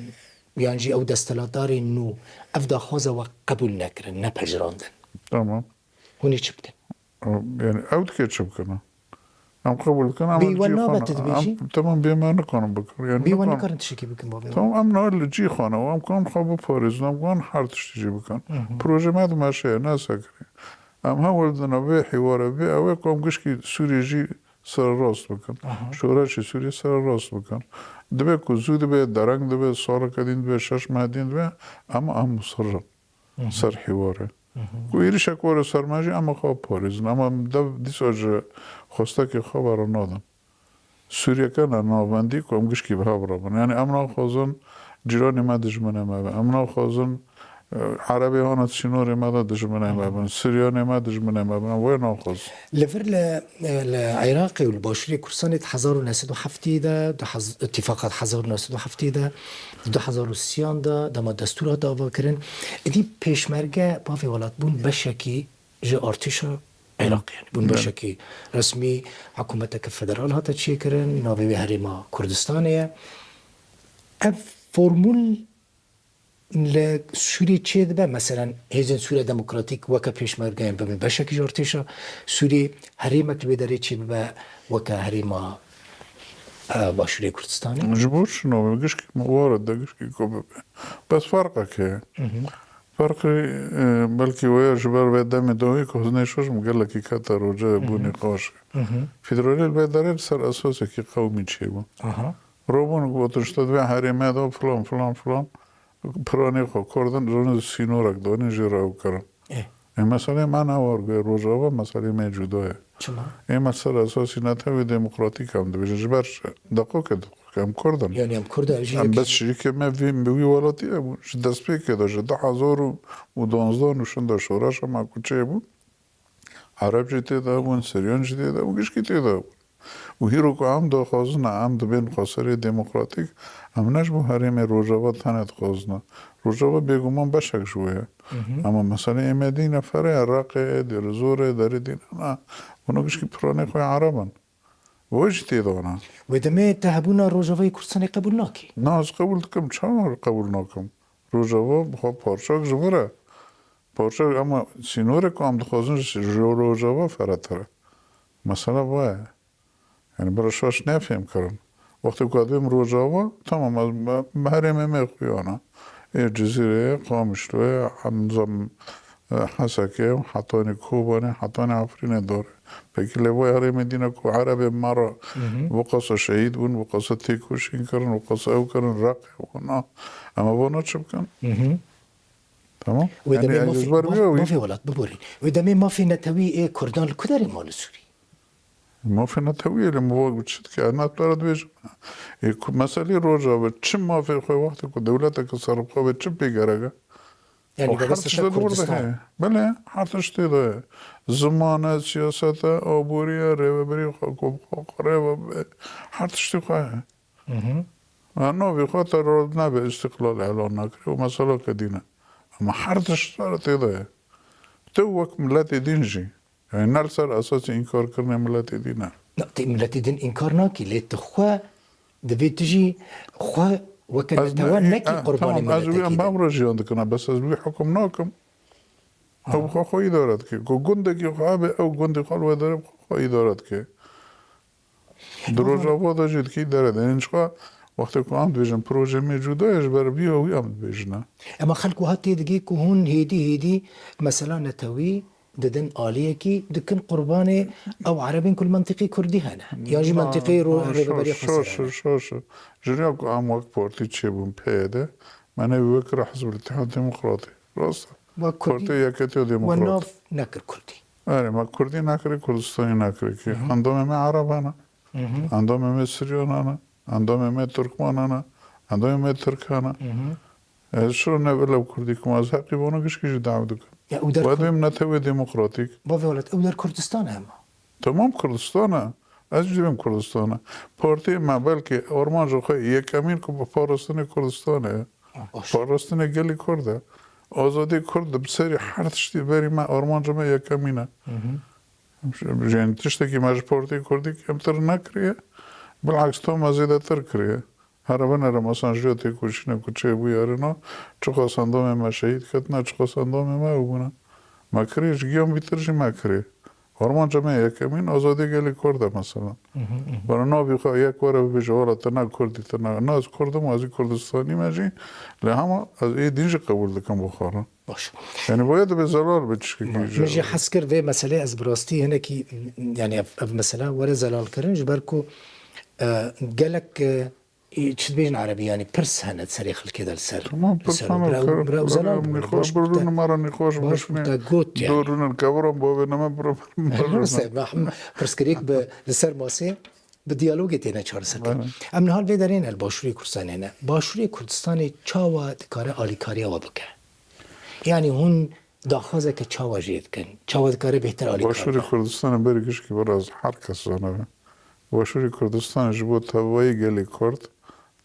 yan jî ew desthilatdarên nû ev daxwaza we qebûl nekirin, nepejirandin, Tamam. hûn ê çi bikin? Yani ew dikê çi bikin? Em qebûl dikin, em Bê li we cî nabe xwe ne. tu dibêjî? Em, tamam, bê me nikarin bikin. Yani Bê we nikarin. nikarin tiştekî bikin, bavê we. Tamam, em ne li cî xwe ne. Em kan xwe biparêzin, em kan her tiştî jî bikin. Hı hı. Proje me dimeşe ye, ne sekirî. Em hewl dine vê hîware, vê ew ê ku em gişkî Sûriyê jî sererast bikin. Aha. Şoreşê Sûriyê sererast bikin. Dibe ku zû dibe, dereng dibe, saleke din dibe, şeş meh din dibe, em, em musir in Hı hı. ser hîwarê. Hı hı. Ku êrişek were ser me jî, em ê xwe biparêzin. Em, em dev dîsa ji xwestekê xwe were nadin. Sûriyeke ne navendî ku em gişkî bi hev re bin. Yani em naxwazin cîranê me dijminê me be. Em naxwazin, e, Erebê hana sînorê me de dijminê me bin. Siryanê me dijminê me bin. Em wê naxwazin. Li vir li, li Iraqê û li Başûrê Kurdistanê di hezar û neh sed û heftê de, di hez-, îtîfaqa di hezar û neh sed û heftê de, di du hezar û sîyan de, dema destûr hat avakirin, êdî pêşmerge bavê welat bûn beşekî ji artêşa Iraqê, yani bûn Belê. beşekî resmî, hikûmeteke federal hate çêkirin, navê wê Herêma Kurdistanê ye. Ev formûl li Sûriyê çêdibe, meselen, hêzên Sûriya Demokratîk weke pêşmergeyan bibin beşekî ji artêşa Sûriyê, herêmek li wê derê çêbibe weke herêma, e, Başûrê Kurdistanê? Ji bo çi nabe? Gişkî me were de gişkî ku bibe. Bes ferqek heye. Hı hı. Ferqê, e, belkî wê ye ji ber vê demê dawî ku Huznê Şaş min gelekî kete roce Hı hı. bû nîqaş. Hı hı. Federalî li vê derê li ser esasekî qewmî çêbû. Aha. Rabûn gotin, işte, divê herêmê de filan, filan, filan. Piranê xwe kurdin, rûnê sînorek danîn jê re ew kirin. Ê. Ê, meselê me ne war, wê Rojava meselê me cuda ye. Çima? Ê, me ser esasî netewê demokratîk em dibêjin. Ji ber deqokê, deqokê em kurd in. Yani em kurd in, jî Em yek bes jî. şirîkê me vî, bi wî welatî hebûn. Ji destpêkê de, ji du hezar û duwazdeh nûşin de şoreşa me ku çêbû, Ereb jî tê de hebûn, Siryan jî tê de hebûn, gişkî tê de hebûn. Û hîro ku em daxwazin e, em dibên xweserê demokratîk, em ne ji bo herêmê Rojava tenê dixwazin e. Rojava bêguman beşek ji wê ye. Hı hı. Ama meselê ê me dîne ferê ye, Reqê, Dêrizorê, derê dîne ne. Hûn gişkî piranê xwe Ereb in. Wê jî tê de ne. Wê demê te hebûna Rojavayê Kurdistanê qebûl nakî? Na, ez qebûl dikim. Çawa qebûl nakim? Rojava bi xwe parçek ji vir e. Parçek, ama sînorê ku em dixwazin ji, ji Rojava ferehtir e. Mesela va ye. Yani, bira şaş ne fêm kirin. Wextê ku ez bêm Rojava, tamam, ez me, me herêmê me xuya ne. Ê Cizîrê, Qamişloyê, em zam, e, Hesekê, hetanî Kobanê, hetanî Efrînê dor e. Pekî lê vay herêmê dîne ku Erebê me re Hı hı. bu qasa şehîd bûn, bu qasa têkoşîn kirin, bu qasa ew kirin, Reqê wana. Em ê vana çi bikin? Hı hı. Tamam? Wê Yani demê ez mafê, ji ber maf-, vî wî mafê welat biborîn. Wê demê mafê netewî ê Kurdan li ku derê ma li Sûrî? Mafê netewî lê min wek çi dike? Ez ne tu re dibêjim. Ê, ku meselê Rojava çi mafê xwe wextê ku dewleteke serbixwe be çi pê gerek e? Yani O her bebeste tişt ser de li wir de Kurdistan. heye. Belê, her tişt tê de heye. Ziman e, siyaset e, aborî ye, rêvebirî xwe ku bi xwe xwe rê ve be. Her tiştê xwe heye. Hı hı. Ha, navê xwe te rol nebe îstiqlal elan nakire û meseleke dîn e. Ama her tişt ser tê de heye. Tu wek miletê dîn jî. Yani ne li ser esasê înkarkirinê miletê dîn e. Na, tê miletê din înkar nakî, lê tu xwe divê tu jî xwe weke Ez netewe ne-, nekî e, qurbanê tamam, ez miletê wî em din. Bevra jiyan dikin, bes ez wî hukum nakim. Ew xwe xwe îdare dike. Ku gundekî xwe hebe, ew gundê xwe li wê derê xwe xwe îdare dike. Di Rojava de jî dikî dere de. Hîn jixwe wextê ku em dibêjin projê me cuda ye, ji ber vî hewî em dibêjin e. Ema xelk wiha tê digê ku hûn hêdî hêdî mesela netewî didin aliyekî, dikin qurbanê ew erebên ku li mentiqê kurdî hene. Yan jî Na, mentiqê ro-, na, rêveberiya şoş, xweser şoş, hene. Şoş, şoş. Ji riya ku em wek partî çêbûn P Y D, me navê wê kir Hizb ul-Îtihad Demokratî. Rast e. Wek kurdî Partî Yeketiya we Demokrat. Nav nekir kurdî. Erê, me kurdî nekirî, kurdistanî nekirî ki. Hı hı. Endamê me ereb hene. Hı hı. Endamê me siryan hene. Endamê me tirkman hene. Endamê me tirk hene. Hı hı. Ez şiro ne vila kurdî kim, ez heqî vano gişkî jî daw dikim. Ya, ew der Ve Kur-, dibêm netewê demokratîk. Bavê welat, ew der Kurdistan e hema. Tamam Kurdistan e. Ez jî dibêm Kurdistan e. Partiyê me belkî armanca xwe yekemîn ku bi parastinê Kurdistan e. Ha, baş. Parastinê gelî Kurd e. Azadî Kurd di bi serî her tiştî berî me armanca me yekemîn e. Hı hı. Yani tiştekî me ji Partiyê Kurdî kêmtir nekiriye. Bilaks tam me zêdetir kiriye. Here binere mesela ji têkoşînê ku çêbûye erêna, çiqas endamê me şehîd ketine, çiqas endamê me ew bûne. Me kirê ji giyan bîtir jî me kirê. Armanca me yekemîn azadî gelê Kurd e mesela. Hı hı, hı hı. Bana navî xwe yek were bibêje, wala te ne Kurdî, te ne, na ez Kurd im, ez jî Kurdistanî me jî. Lê hema ez ê din jî qebûl dikim bi xwe re. Baş. Yani boya dibe zelal be çişkekî Min jî hez kir vê meselê ez bi rastî hinekî, yani ev, ev mesela were zelal kirin, ji ber ku, e, gelek, e, Ê, çi dibêjin erebî, yanî pirs hene serê xelkê de li ser, Tamam, li pirs ser hene, bira, kar-, bira kar-, zelal em bûne, nîxweş baş birûn, bûte, me re nîxweş baş bûne. Bûte got yani. Dorûnin, keviran bavê neme bira, bira, bira. Elbette, me hem pirsgirêk bi, li ser masê, bi diyalogê têne çareserkirin. Bele. Em niha li vê derê ne, li Başûrê Kurdistanê ne. Başûrê Kurdistanê çawa dikare alîkariya we bike? Yani hûn daxwazeke çawa jê dikin? Çawa dikare bêhtir alîkar Başûrê be? Kurdistanê berî gişkî biraz her kes zane be. Başûrê Kurdistanê ji bo tevayî gelê Kurd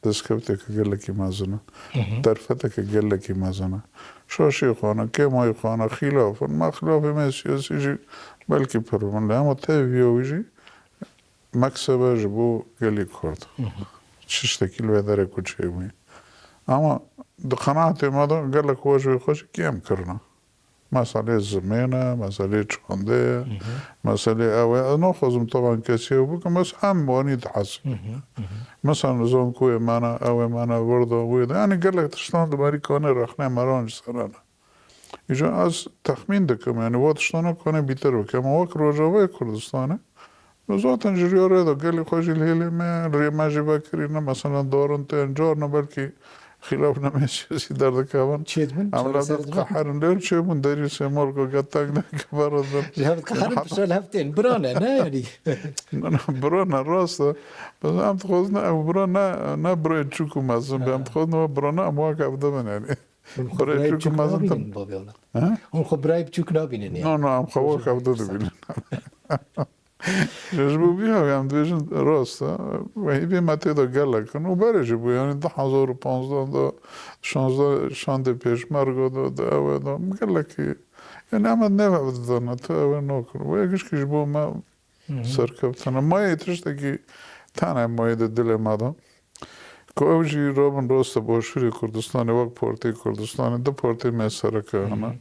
destkefteke gelekî mezin e. Hı hı. Derfeteke gelekî mezin e. Şaşiyê xwe ne, kêmayî xwe ne, xîlaf in. Ma xîlafê me siyasî jî belkî pir bin. Lê hema tevî wî jî meksebe ji bo gelê Kurd. Hı hı. Tiştekî li vê derê ku çêbûye. Ama di qenaetê me de gelek we ji wê xwe jî kêm kirine. Meselê zimên e, meselê çandê ye, Hı hı. meselê ew e. Ez naxwazim taban kesî ew bikim, bes em wanî dihesibin. Hı hı, hı hı. Mesela zankoyê me ne, ew ê me ne, vir de wê de. Yani gelek tiştan di berî kanê rexnê me re ji ser hene. Îca ez texmîn dikim, yani wa tiştana kanê bîtir bikim. Ama wek Rojavayê Kurdistanê, zaten ji riya rê de gelê xwe jî li hêlê me, rê me jî vekirî ne, mesela darin tên, carna belkî xîlaf nemê siyasî derdikevin. Çêdibin, Em çareser le dibin. Diqeherin, lê çêbûn derî sê mal ku get teng de keverin din. Ji hev diqeherin, piştre li hev tên. Bira ne, ne yani. Ne, ne, bira ne, rast e. Bes em dixwazin ew bira ne, ne birayê çûk û mezin be. Em Ha. dixwazin ew bira ne, em wek ev dibin yani. Hûn xwe Birayê birayê çûk û çûk mezin nabînin, tab- bavê wela. Ha? Hûn xwe birayê biçûk nabînin yani. No, no, em xwe wek ev dibînin. Ji bo vî hewî em dibêjin rast e. Wehî vê me tê de gelek in û berê jî bû, yanî du hezar û panzdeh de, şanzdeh şandê pêşmerga de, de ew e de gelekî, yanî em ne ev didane, tu ew ê nakir. Wê gişkî ji bo me Hı hı. serkeftin e. Mayê tiştekî tane mayê de dilê me de. Ku ew jî rabin rast e Başûrê Kurdistanê wek Partiyê Kurdistanê, du partiyê me sereke Hı hı. hene.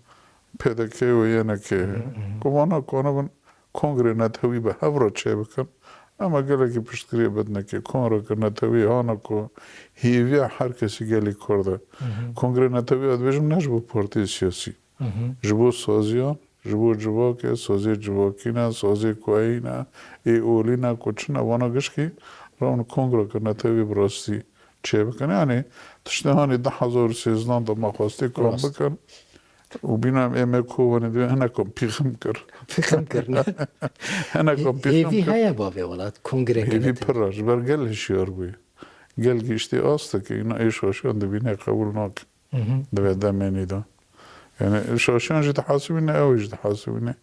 P D K û Y N K. Hı hı. Ku vana kanibin kongrê netewî bi hev re çêbikin. Em ê gelekî piştgiriyê bidinekê. Kongreke netewî hana ku hêviya her kesî gelî Kurd e. Hı hı. Kongrê netewî ez dibêjim ne ji bo partiyê siyasî. Hı hı. Ji bo saziyan, ji bo civakê, saziyê civakî ne, saziyê kuayî ne, ê olî ne, ku çi ne, vana gişkî rawin kongreke netewî bi rastî çêbikin. Yanî tiştê hanî du hezar û sêzdan de me xwestî kom Rast. bikin. Û bîna em ê me kovanê divê hinekom pîxim kir. Pîxim kir, ne? Hinekom pîxim kir. Hêvî heye bavê welat, kongreke. Hêvî pir e, ji ber gel hişyar bûye. Gel giştî astekê, îna ê şaşiyan dibîne qebûl nake. Di vê demê nî de. Yani şaşiyan jî dihesibîne, ew jî dihesibîne.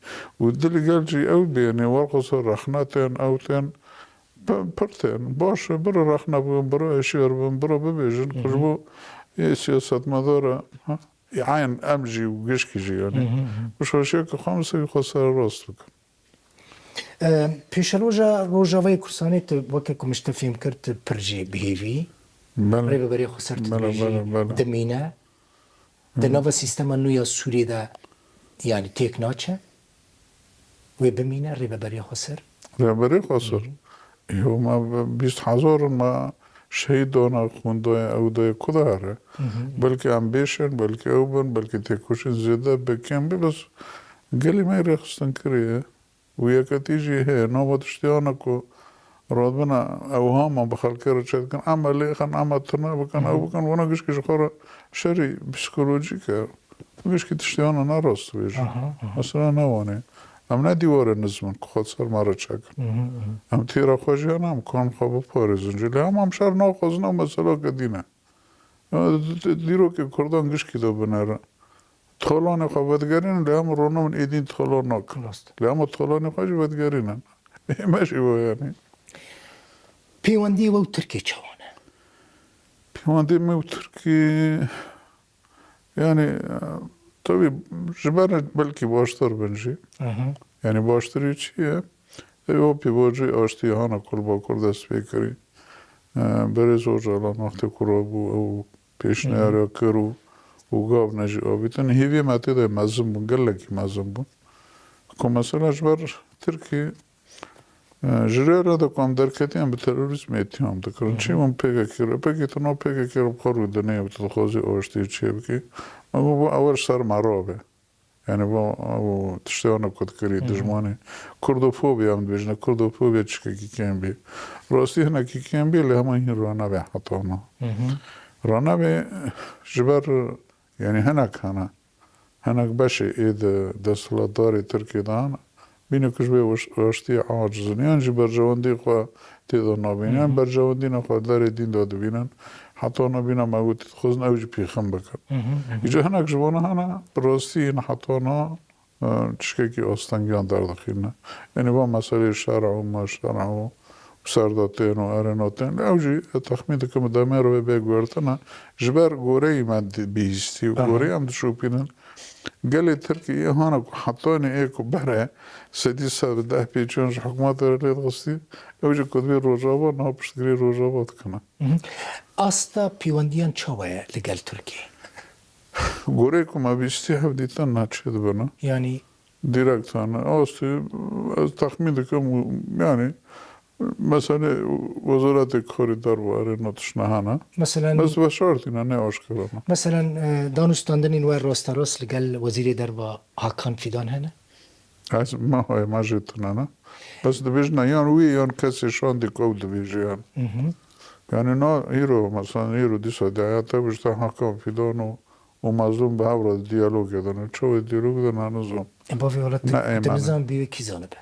Û dilê gel jî ew bê, yani werxwe ser rexne tên, ew tên, P-, pir tên. Baş e, bira rexne bikin, bira hişyar bin, bira bibêjin, ku ji bo ê siyasetmedar e, ha? Eyn em jî û gişkî jî, yani. Bi şaşiyeke xwe em sivî xwe sererast bikin. E, pêşeroja Rojavayê Kurdistanê tu weke ku min ji te fêm kir, tu pir jî bi hêvî Belê. Rêveberiya Xweser tu Belê, dibêjî belê, belê. dimîne. Di nava sîstema nû ya Sûriyê de, yanî têk naçe? Wê bimîne Rêveberiya Xweser? Rêveberiya Xweser? Yo, ma bi-, bîst hezar in, ma şehîd dana, xwîn dayê, ew dayê ku dihere? Belkî em bêşin, belkî ew bin, belkî têkoşîn zêde be, kêm be, bes gelê me rêxistin kiriye. Û yeketî jî heye. Nava tiştiyana ku radibine ew hema bi xelkê re çêdikin, ema lêxin, ema tirne bikin, ew bikin, wana gişkî ji xwe re şerî psîkolojîk e. Gişkî tiştiyana ne rast dibêjin. Aha, aha. Mesela ne wanê. Em ne dîwarê nizm in ku xwe ser me re çekin. Em têra xwe jî hene, em kan xwe biparêzin jî. Lê hema em şer naxwazin, ew meseleke dîn e. Dîrokê Kurdan gişkî de binêre. Talanê xwe vedigerînin, lê em ronabin êdîn talan nakin. Rast. Lê em talanê xwe jî vedigerînin. Ê me jî wa yani. Pêwendiyê we û Tirkiyê çawan e? Pêwendiyê me û Tirkiyê, yani, e, tabii ji ber belkî baştir bin jî. Hı hı. Yani baştirî çi ye? Ew pêvajoyê aştiyê hana ku li Bakur dest pê kirî. E, Berêz Ocalan wextê ku rabû, ew pêşniyara kir û, û gavne jî avîtin. Hêviyê me tê de mezin bûn, gelekî mezin bûn. Ku mesela ji ber Tirkî, e, ji rê re de ku em derketiyan bi terorîzmê îttiham dikirin. Çi bûn P K K re? P K K tu nav P K K re bi xwe rûdinê, tu dixwazî aştiyê çê bikî. Me got, ew ji ser me rabe. Yani va ew tiştê wana ku dikirî dijmanê. Kurdofobiya em dibêjine, kurdofobiya çikekî kêm bî. Rastî hinekî kêm bî, lê hema hîn ranabe heta na. Ranabe ji ber, yani hinek hene. Hinek beşê ê di desthilatdarê Tirkiyê de hene. Bîne ku ji vê weş-, weştiyê aciz in. Yan jî berjewendiyê xwe tê de nabînin. Yan berjewendîna xwe derê dîn de dibînin. Heta nabîna me got, dixwazin ew jî pîxin bikin. Îca hinek ji vana hene, bi rastî hene heta na, e, tiştekî astengiyan derdixîne. Yanî va meseleyê şer'a û maşer'a û serdatên û erênatên. Ew jî, e, texmîn dikim, demê re wê bê guhertine. Ji ber goreyî me di-, bihîstî û goreyî em dişopînin. Gelê Tirkiyê hana ku hetanî ê ku bere sedî ser deh pêçiyan ji hikûmetê re lê dixistî, ew jî ku divê Rojava, niha piştgirî Rojava dikine. Hı hı. Asta pêwendiyan çawa ye li gel Tirkiyê? Goreyê ku me bîstî hevdîtin ne çêdibine. Yanî? Direkt hene. Astê, ez texmîn dikim, yani, Mesele Wezaretê Karê Derve erê na tiştine hene. Meselen, Bes veşartîne, ne aşkera ne. Meselen, e, danûstandinên we rasterast li gel Wezîrê Derve Hakan Fidan hene? Ez me hayê me jê tune ne. Bes dibêjine yan wî yan kesê şandê ku ew dibêje yan. Hı hı. Yani na îro, mesela îro dîsa diyaya te bişte Hakan Fidan û, û Mazlûm bi hev re diyalogê de ne. Çawa diyalog de ne nizam. E, bavê welat Ne tu, tu eymen. nizam bî wê kî zanibe?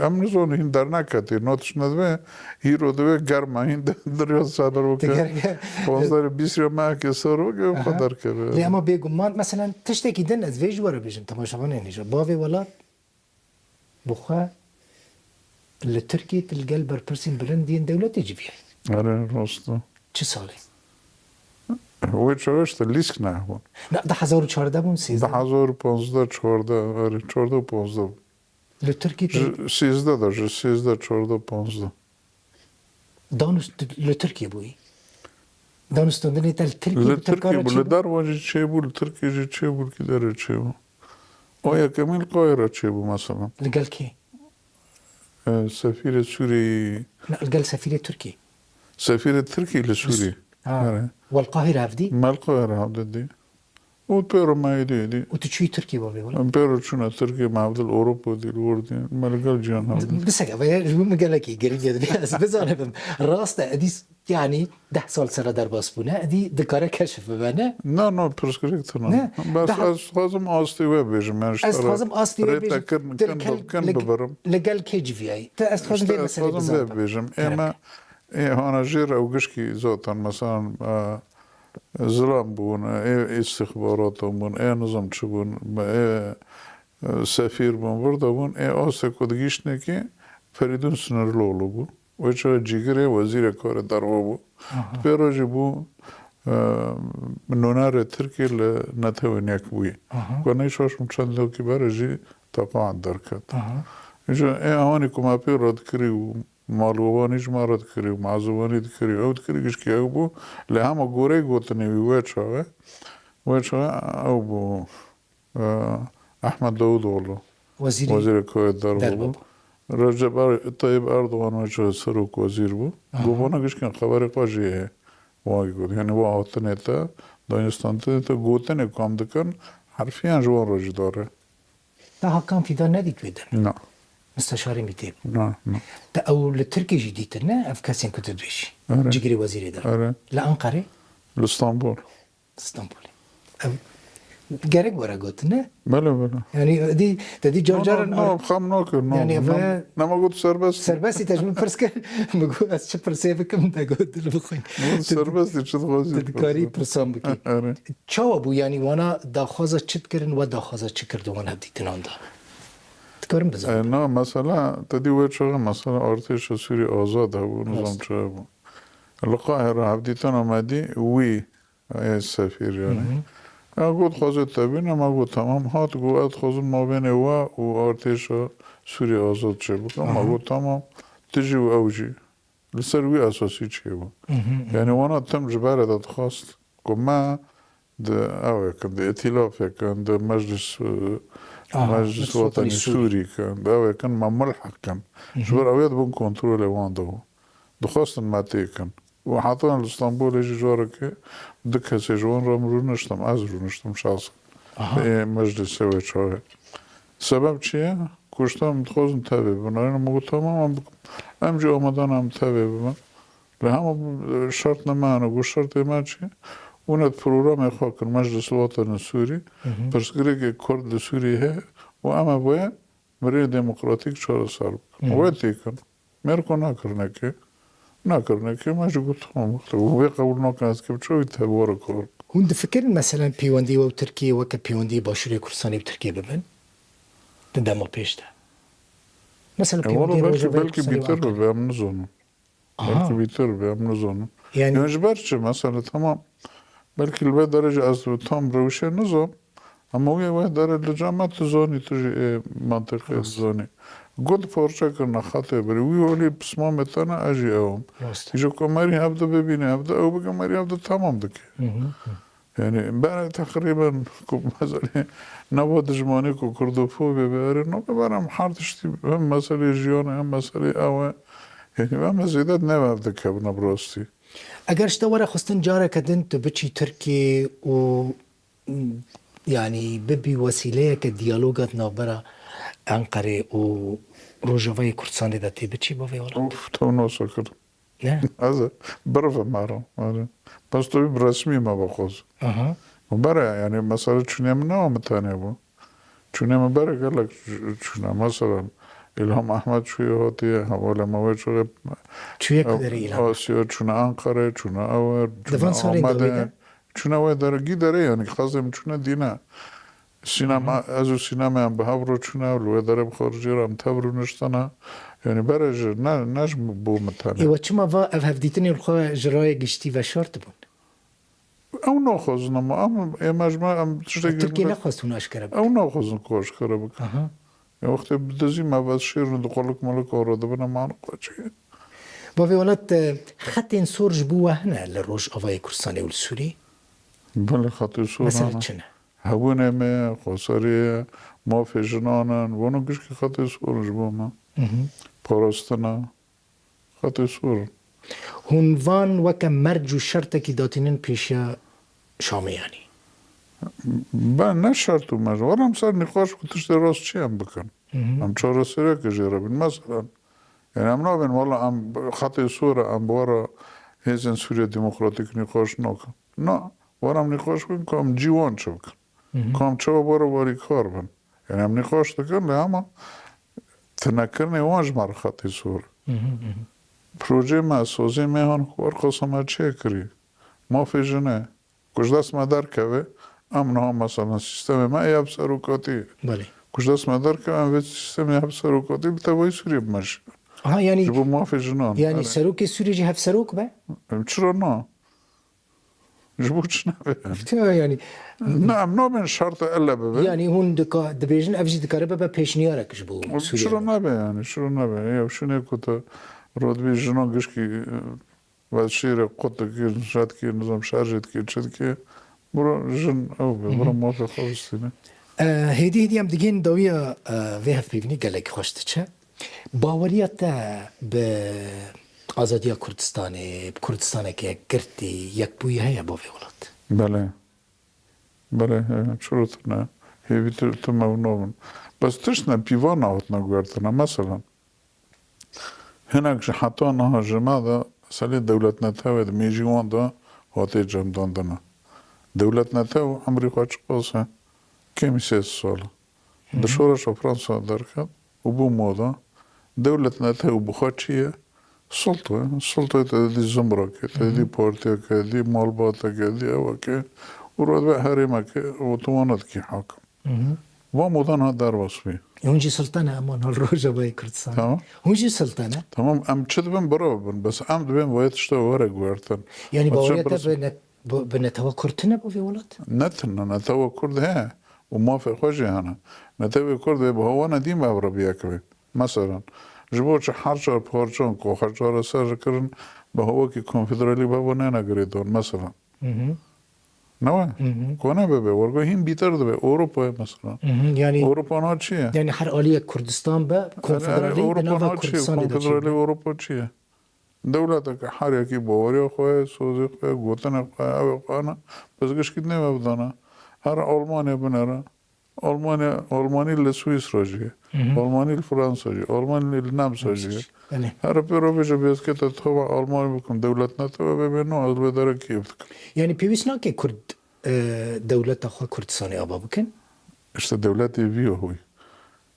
Em nizanin hîn derneketî, no tişt nedibê, hîro divê germa hîn de-, derya ser bike. Digerge. Ponzdeh bîst ya mehekê ser bike, xwe Aha. derkeve. Lê ama bêguman, meselen, tiştekî din ez vê ji we re bêjim, temaşevanên hêja. Bavê welat bi xwe li Tirkiyê tu li gel berpirsên bilind yên dewletê civiyayî. Erê, rast e. Çi salê? Wê çawa işte lîsk nehebûn. Na, du hezar û çardeh bûn, sêzdeh? Du hezar û ponzdeh, çardeh, erê, çardeh û ponzdeh bûn. Li Tirkî Ji sêzdeh de, ji sêzdeh, çardeh, panzdeh. Danûst-, li Tirkî bûyî. Danûstandinê te li Tirkî Li bi Tirkî tevkara bû, çêbû? Li derva jî çêbû, li Tirkî jî çêbû, li kî derê çêbû. O yekemîn li Qahira çêbû mesela. Li gel kê? E, sefîrê Sûriyeyê. Ne, li gel sefîrê Tirkî. Sefîrê Tirkî li Sûriyê. Ha. Erê. Wel Qahira hevdî? Me li Qahira hevdî dî. Û pêro me êdî êdî. Û tu çûyî Tirkî bavê wele? Em pêro çûne Tirkî, me hevdî li Ewropa dî, li wir dî, me li gel ciyan hevdî. Biseke, veye ji bo min gelekî girîng e, divê ez bizanibim. Rast e, edî s-, yanî deh sal sera derbas bûne, edî dikare keşif bibe, ne? Na, na, pirsgirêk tune. Ne? Bes Daha ez dixwazim astê we bêjim, yani ji Ez te re dixwazim astê we rê te bêjim. kin, Tu li kin, kel-, kin li, bibirim. Li gel kê civiyayî? Tu ez dixwazim Îşte vê ez meselê dixwazim vê bizanim. Bêjim. Gerek. Ême, ê, hana jê re ew gişkî zaten, mesela, e, zilam bûn, ê, îstixbarata bûn, ê nizam çi bûn, ê, e, sefîr bûn, vir de bûn, ê astê ku digihîştinekî Ferîdûn Sinirlioğlu bû. Wê çaxê cîgirê wezîrê karê derve bû. Aha. Pê re jî bû, e, nûnerê Tirkî li Netewên Yekbûyî. Aha. Ku neyşaşim çend lokî bere jî teqan derket. Aha. Ji ê ewanî ku me pê re dikirî û malwewanî ji me re dikirî û mazûwanî dikirî û ew dikirî gişkî ew bû. Lê hema goreyê gotinê wî wê çaxê, wê çaxê ew bû. Ehmed Davutoğlu Wezîrê wezîrê karê derve derve bû. Bû. Recep Er-, Tayyip Erdoğan wê çaxê serok wezîr bû. Aha. Got, vana gişkên xeberê xwe jê heye. Wagî got. Yani wa hatinê te, danûstantinê te, gotinê ku em dikin, herfiyan ji wan re jî dare. Te Hakan Fidan nedît wê demê? Na. Misteşarê mîtê bû. Na, na. Te ew li Tirkî jî dîtin, ne? Ev kesên ku tu dibêjî. Erê. Cigirê wezîrê derve. Erê. Li Enqerê? Li Stenbol. Stenbolê. Ev gerek were gotin, ne? Bele, bele. Yani, dî, te dî car caran Na, na, ar-, na, xam nakir, na, yani, na, ve nema got serbest. Serbestî te ji min pirs kir, min got, ez çi pirsê bikim, te got, dil bixwî. Got serbestî, çi dixwazî Tu dikarî pirsan bikî. Erê. Çawa bû, yani, wana daxwaza çi dikirin, we daxwaza çi kir di wan hevdîtinan de? Dikarim bizanim. E, na, mesela, te dî wê çaxê, mesela, artêşa Sûrî Azad hebû, nizam Rast. çi hebû. Li Qahira hevdîtina me dî, wî Ê sefîr yani. Hı hı. Ya got, xwezê te bîne, ma got, tamam. Hat got, ez dixwazim mabênê we û artêşa Sûriyê azad çêbikim. Ma Aha. got, tamam. Tu jî û ew jî. Li ser wî esasî çêbû. Hı hı, hı. Yani wana tim ji berê de dixwast ku me di ew ê kin, di îtîlafê kin, di meclis, e, Aha, Meclis Meclis Wetanî Wetanî Sûrî. Sûrî kin, di ew ê kin me mulheq kin. Hı hı. Ji ber ew ê di bin kontrolê wan de bû. Dixwestin me têkin. Û heta li Stenbolê jî carekê du kesê ji wan re min rûniştim, ez rûniştim şexsen. Aha. Ê meclisê wê çaxê. Sebeb çi ye? Kuşta min dixwazin tevê bibin. Erê min got, tamam, em, em jî amade ne em tevê bibin. Lê hema şert ne me hene, got şertê me çi? Hûn ê programê xwe kin, Meclis Wetanê Sûrî, Hı hı. pirsgirêkê Kurd li Sûriyê heye û em ê wê mirê demokratîk çareser bikin. Hı hı. Wê têkin. Mêr ku nakirinekê, nakirinekê me jî got, tamam, wextê wê qebûl nakin, ez dikim çawa wî tevara kar. Hûn difikirin, meselen, pêwendî we û Tirkiyê weke pêwendî Başûrê Kurdistanê bi Tirkiyê bibin? Di dema pêş de. Mesela, E, pêwendî wala belkî, Rojavayê belkî Kurdistanê bîtir wan bibe, em nizanin. Aha. Belkî bîtir bibe, em nizanin. Yani Yani ji ber çi? Mesela, tamam, belkî li vê derê jî ez tam rewşê nizam, Ama wê wê dere li cama tu zanî, tu jî ê mantiqê Rast. dizanî. Got parçe kirine xetê birî. Wî welî pismamê te ne, ez jî ew im. Rast. Îja ku merî hevde bibîne, hevde ew bike, merî hevde tamam dike. Hı hı, hı. Yani, berê teqrîben ku meselê nava dijmanî ku kurdofobê be, erê, no, berê em her tiştî hem meselê jiyanê, hem meselê ew e. Yani, em zêde ne hevde kevine bi rastî. Eger ji te were xwestin careke din tu biçî Tirkiyê û yanî bibî wesîleyeke diyaloga di navbera Enqerê û Rojavayê Kurdistanê de tê biçî bo vê welat? Of, tew nasa kir. Ne? Ez ê birivim mero. Erê. Bes tu wî bi resmî me bixwaz. Aha. Û bere, yanî, mesela çûnê min ne min tenê bû. Çûnê min bere gelek çûne. Mesela, Îlham Ehmed çûye hatiye, hevalê me wê çaxê Çûye ku derê Îlham? Asya, çûne Enqere, çûne ew, Di van çûne salên Amedê. dawî de? Çûne wê dere, gî derê, yanî, xezê min çûne dîne. Sînema, Hı hı. ez û Sînema em bi hev re çûne, li wê derê bi xaricê re em tev rûniştine. Yanî bere ji, ne, ne ji bo min tenê. Ê we çima va ev hevdîtinên xwe ji raya giştî veşartibûn? Ew naxwazin, ama em, ê me ji me, em tiştekî Tirkiye nexwest hûn aşkere bikin. Ew naxwazin ku aşkere bikin. Aha. Ya wextê bi dizî me ves şêr û di qulik milik re dibine, man xwe çi. Bavê welat, e, xetên sor ji bo we hene li Rojavayê Kurdistanê û li Sûriyê? Belê, xetê sor Mesela hene. çi ne? Hebûnê me, xweseriyê, mafê jinan in, wano gişkî xetê sor in ji bo me. Hı hı. Parastina, xetê sor in. Hûn van weke merc û şertekî datînin pêşiya Şamê, yanî? Be, ne şert û merc. Were em ser nîqaş ku tiştê rast çi em bikin. Hı hı. Em çareseriyeke jê re bin. Mesela, yani em nabên, wela em xetê sor e, em bi we re hêzên Sûriya Demokratîk nîqaş nakin. Na, were em nîqaş bikin ku em cî wan çi bikin. Ku em çawa barebarî kar bin. Yani em nîqaş dikin lê hema tinekirinê wan ji me re xetê sor. Projeyê me, saziyê me han xwar qasa me çê kirî. Mafê jinê. Ku ji dest me derkeve, em niha mesela sîstemê me ê hevserokatî ye. Belê. Ku ji dest me derkeve, em vê sîstemê hevserokatî bi tevayî Sûriyê bimeşînin. Aha, yanî, Ji bo mafê jinan. Yanî Belê. Serokê Sûriyê jî hevserok be? Em çira na? Ji bo çi nebe? Yanî, Ne, em nabên şerta ele bibe. Yanî hûn dika-, dibêjin ev jî dikare bibe pêşniyarek ji bo Sûriyê. Çira nebe yani, çira nebe? Ya şunê ku te rotbî jinan gişkî, e, Ve şêrê qut dikir, nişe dikir, nizam şerjê dikir, çi dikir. Bira jin ew be, bira mafê xwe bistîne. E, hêdî hêdî em digihên dawiya, e, vê hevpeyvînê gelek xweş diçe. Baweriya te bi azadiya Kurdistanê, bi Kurdistaneke yekgirtî, yekbûyî heye bo vê welat? Belê. Belê, he, çiro tune. Hêvî tu, tu mewno bin. Bes tişt ne, pîvan nahotine guhertine. Mesela, Hinek ji heta niha ji me de meselê dewletnetewê di mêjî wan de hatiye cemdandine. Dewletnetew emrî xwe çiqas e? Kêmî sê sed sal e. Di şoreşa Fransa derket û bû moda. Dewletnetew bi xwe çi ye? Sulto ye. Sultoyê te didî zimrekê, te didî partiyeke, didî malbateke, didî ewekê û re dibe herêmeke û tu wana dikî hakim. Van modan ha derbas bî. E, hûn jî sultan e, eman hal Rojavayê Kurdistanê. Tamam. Hûn jî sultan e. Tamam, em çi dibin bira bin, bes em dibên vayê tişta were guhertin. Yanî baweriya te bi ne-, bi, bi netewa Kurd tune bo vê welat? Ne tune, netewa Kurd heye û mafê xwe jî hene. Netewê Kurd ê bi hawana dî me bi re bi yek bê. Mesela, ji bo çi her çar parçan ku xwe çareser kirin, bi hawakî konfederalî bi hewa neyne girêdan, mesela. Ne we? Kone bibe, wergo hîn bîtir dibe. Ewropa ye mesela. Yanî Ewropa na çi ye? Yanî her aliyek Kurdistan be, konfederalî di nava Kurdistanê de çi? Konfederalî Ewropa çi ye? Dewleteke her yekî baweriya xwe ye, sozê xwe ye, gotinê xwe ye, ew ê xwe ne. Pizgişkî dinê me bidana. Her Almanya binere. Almanya, Almanî li Swîsra jî ye. Almanî li Fransa jî ye. Almanî li Nemsa jî ye. Belê. Here pê re bêje bêskete tova Almanî bikim dewletnetew be, bê no ez li vê dere kêf dikim. Yanî pêwîst nake Kurd, e, dewleta xwe Kurdistanê ava bikin? İşte dewletê vî ye hûy.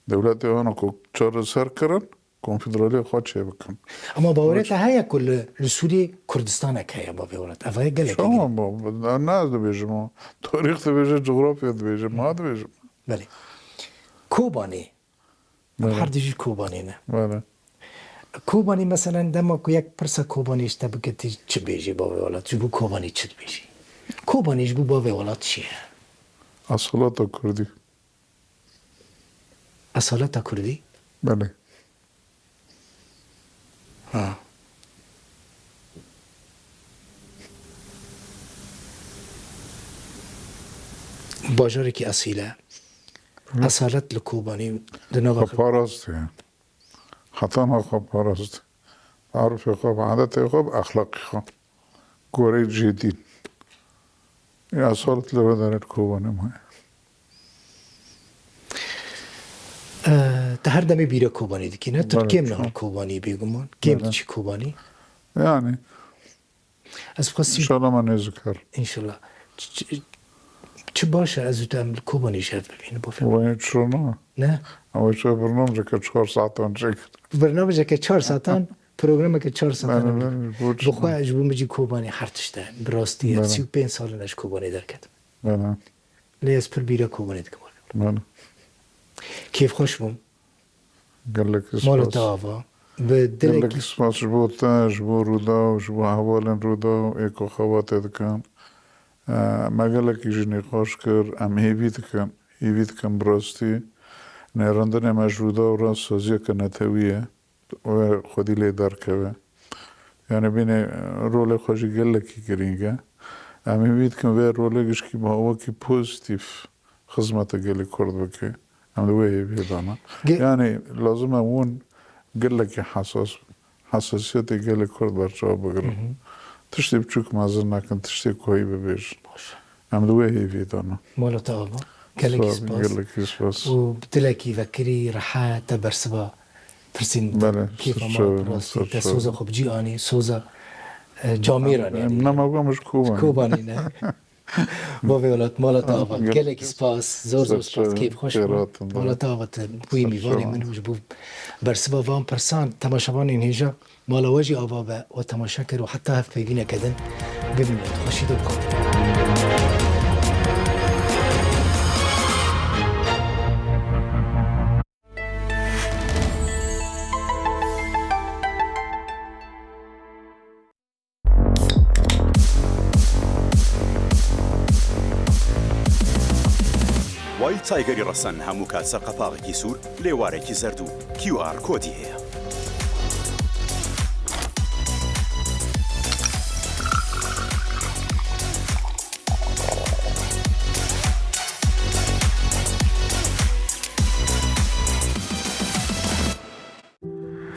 Dewletê wana ku çareser kirin, konfederaliyê xwe çêbikin. Ama bawerê te heye ku li, li Sûriyê Kurdistanek heye, bavê welat? Ev heye gelek. Tamam, bu, bu, ne ez dibêjim o. Tarîx dibêje, cografya dibêje, ma dibêjim. Belê. Kobanê. Belê. Her dijî Kobanê ne. Belê. Kobanê, meselen, dema ku yek pirsa Kobanê ji te bike, tu çi bêjî, bavê welat? Ji bo Kobanê çi dibêjî? Kobanê ji bo bavê welat çi ye? Esaleta Kurdî. Esaleta Kurdî? Belê. Ha. Bajarekî esîl e. Esalet li Kobanî di nava xwe parast e. Heta niha xwe parast. Bi erfê xwe, bi adetê xwe, bi exlaqê xwe. Goreyê cihê dîn. Ya salet li vê derê li Kobanê maye. E, te her demê bîra Kobanê dikî, ne? Tu kêm niha Kobanî bêguman. Kêm diçî Kobanî. Yani. Ez xwestî. İnşallah me nêzikar. İnşallah. Ç-, ç-, çi baş e, ez û tu em li Kobanê jî hev bibînin, bo fem. Wayê çiro na. Ne? Ama çi bernameceke çar saetan çêkir. Bernameceke çar saetan, programeke çar saetan. Belê, belê, bo çi Bi xwe ne? Ez ji bo min jî Kobanê her tişt e. Bi rastî, ev Belê. sî û pênc sal in ez ji Kobanê derketim. Belê. Lê ez pir bîra Kobanê dikim. Belê. Kêfxweş bûm. Gelekî Mala spas. Te ava. Bi dilekî Gelekî spas ji bo te, ji bo Rûdaw, ji bo hevalên Rûdaw ê ku xebatê dikin. E, me gelekî jî nîqaş kir, em hêvî dikin, hêvî dikin bi rastî. Nêrandinê me ji Rûdaw re saziyeke netewî ye. Wê xwedî lê derkeve. Yani bînê, e, rolê xwe jî gelekî girîng e. Em hêvî dikin vê rolê gişkî bi awakî pozîtîf xizmeta gelê Kurd bike. Em li wê hêviyê de ne. Ge- Yani lazim e hûn gelekî hesas, hesasiyetê gelê Kurd berçav bigirin. Hı hı. Tiştê biçûk mezin nekin, tiştê koyî bibêjin. Baş. Em li wê hêviyê de ne. Mala te ava. Gelekî Spas, spas. Gelekî spas. Û bi dilekî vekirî, rehet, te bersiva pirsên Belê, kêfa me serçe, rastî. Te serçe. Soza xwe bi cî anî, soza, e, Camêranê. Em nema gom ji Kobanê. Kobanê ne. Bavê welat, mala te ava. Gelek spas, zor zor spas, kêfxweş bû. Mala te ava te bûyî mîvanê min û ji bo bersiva van pirsan temaşevanên hêja mala we jî ava be û temaşe kir û heta hevpeyvîneke din bimînin. Xweşî dû bixatin. وایلد تایگەری ڕەسەن هەموو کات سەر قەپاغێکی سوور، لێوارێکی زەرد و کیو ئار کۆدی هەیە.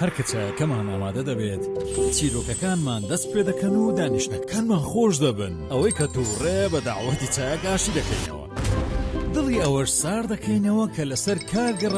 هەر کە چایەکەمان ئامادە دەبێت، چیرۆکەکانمان دەست پێ دەکەن و دانیشتنەکانمان خۆش دەبن. ئەوەی کە تووڕەیە بە داوەتی چایەک ئاشی دەکەینەوە. دڵی ئەوەش سار دەکەینەوە کە لەسەر کار گەڕاکەمان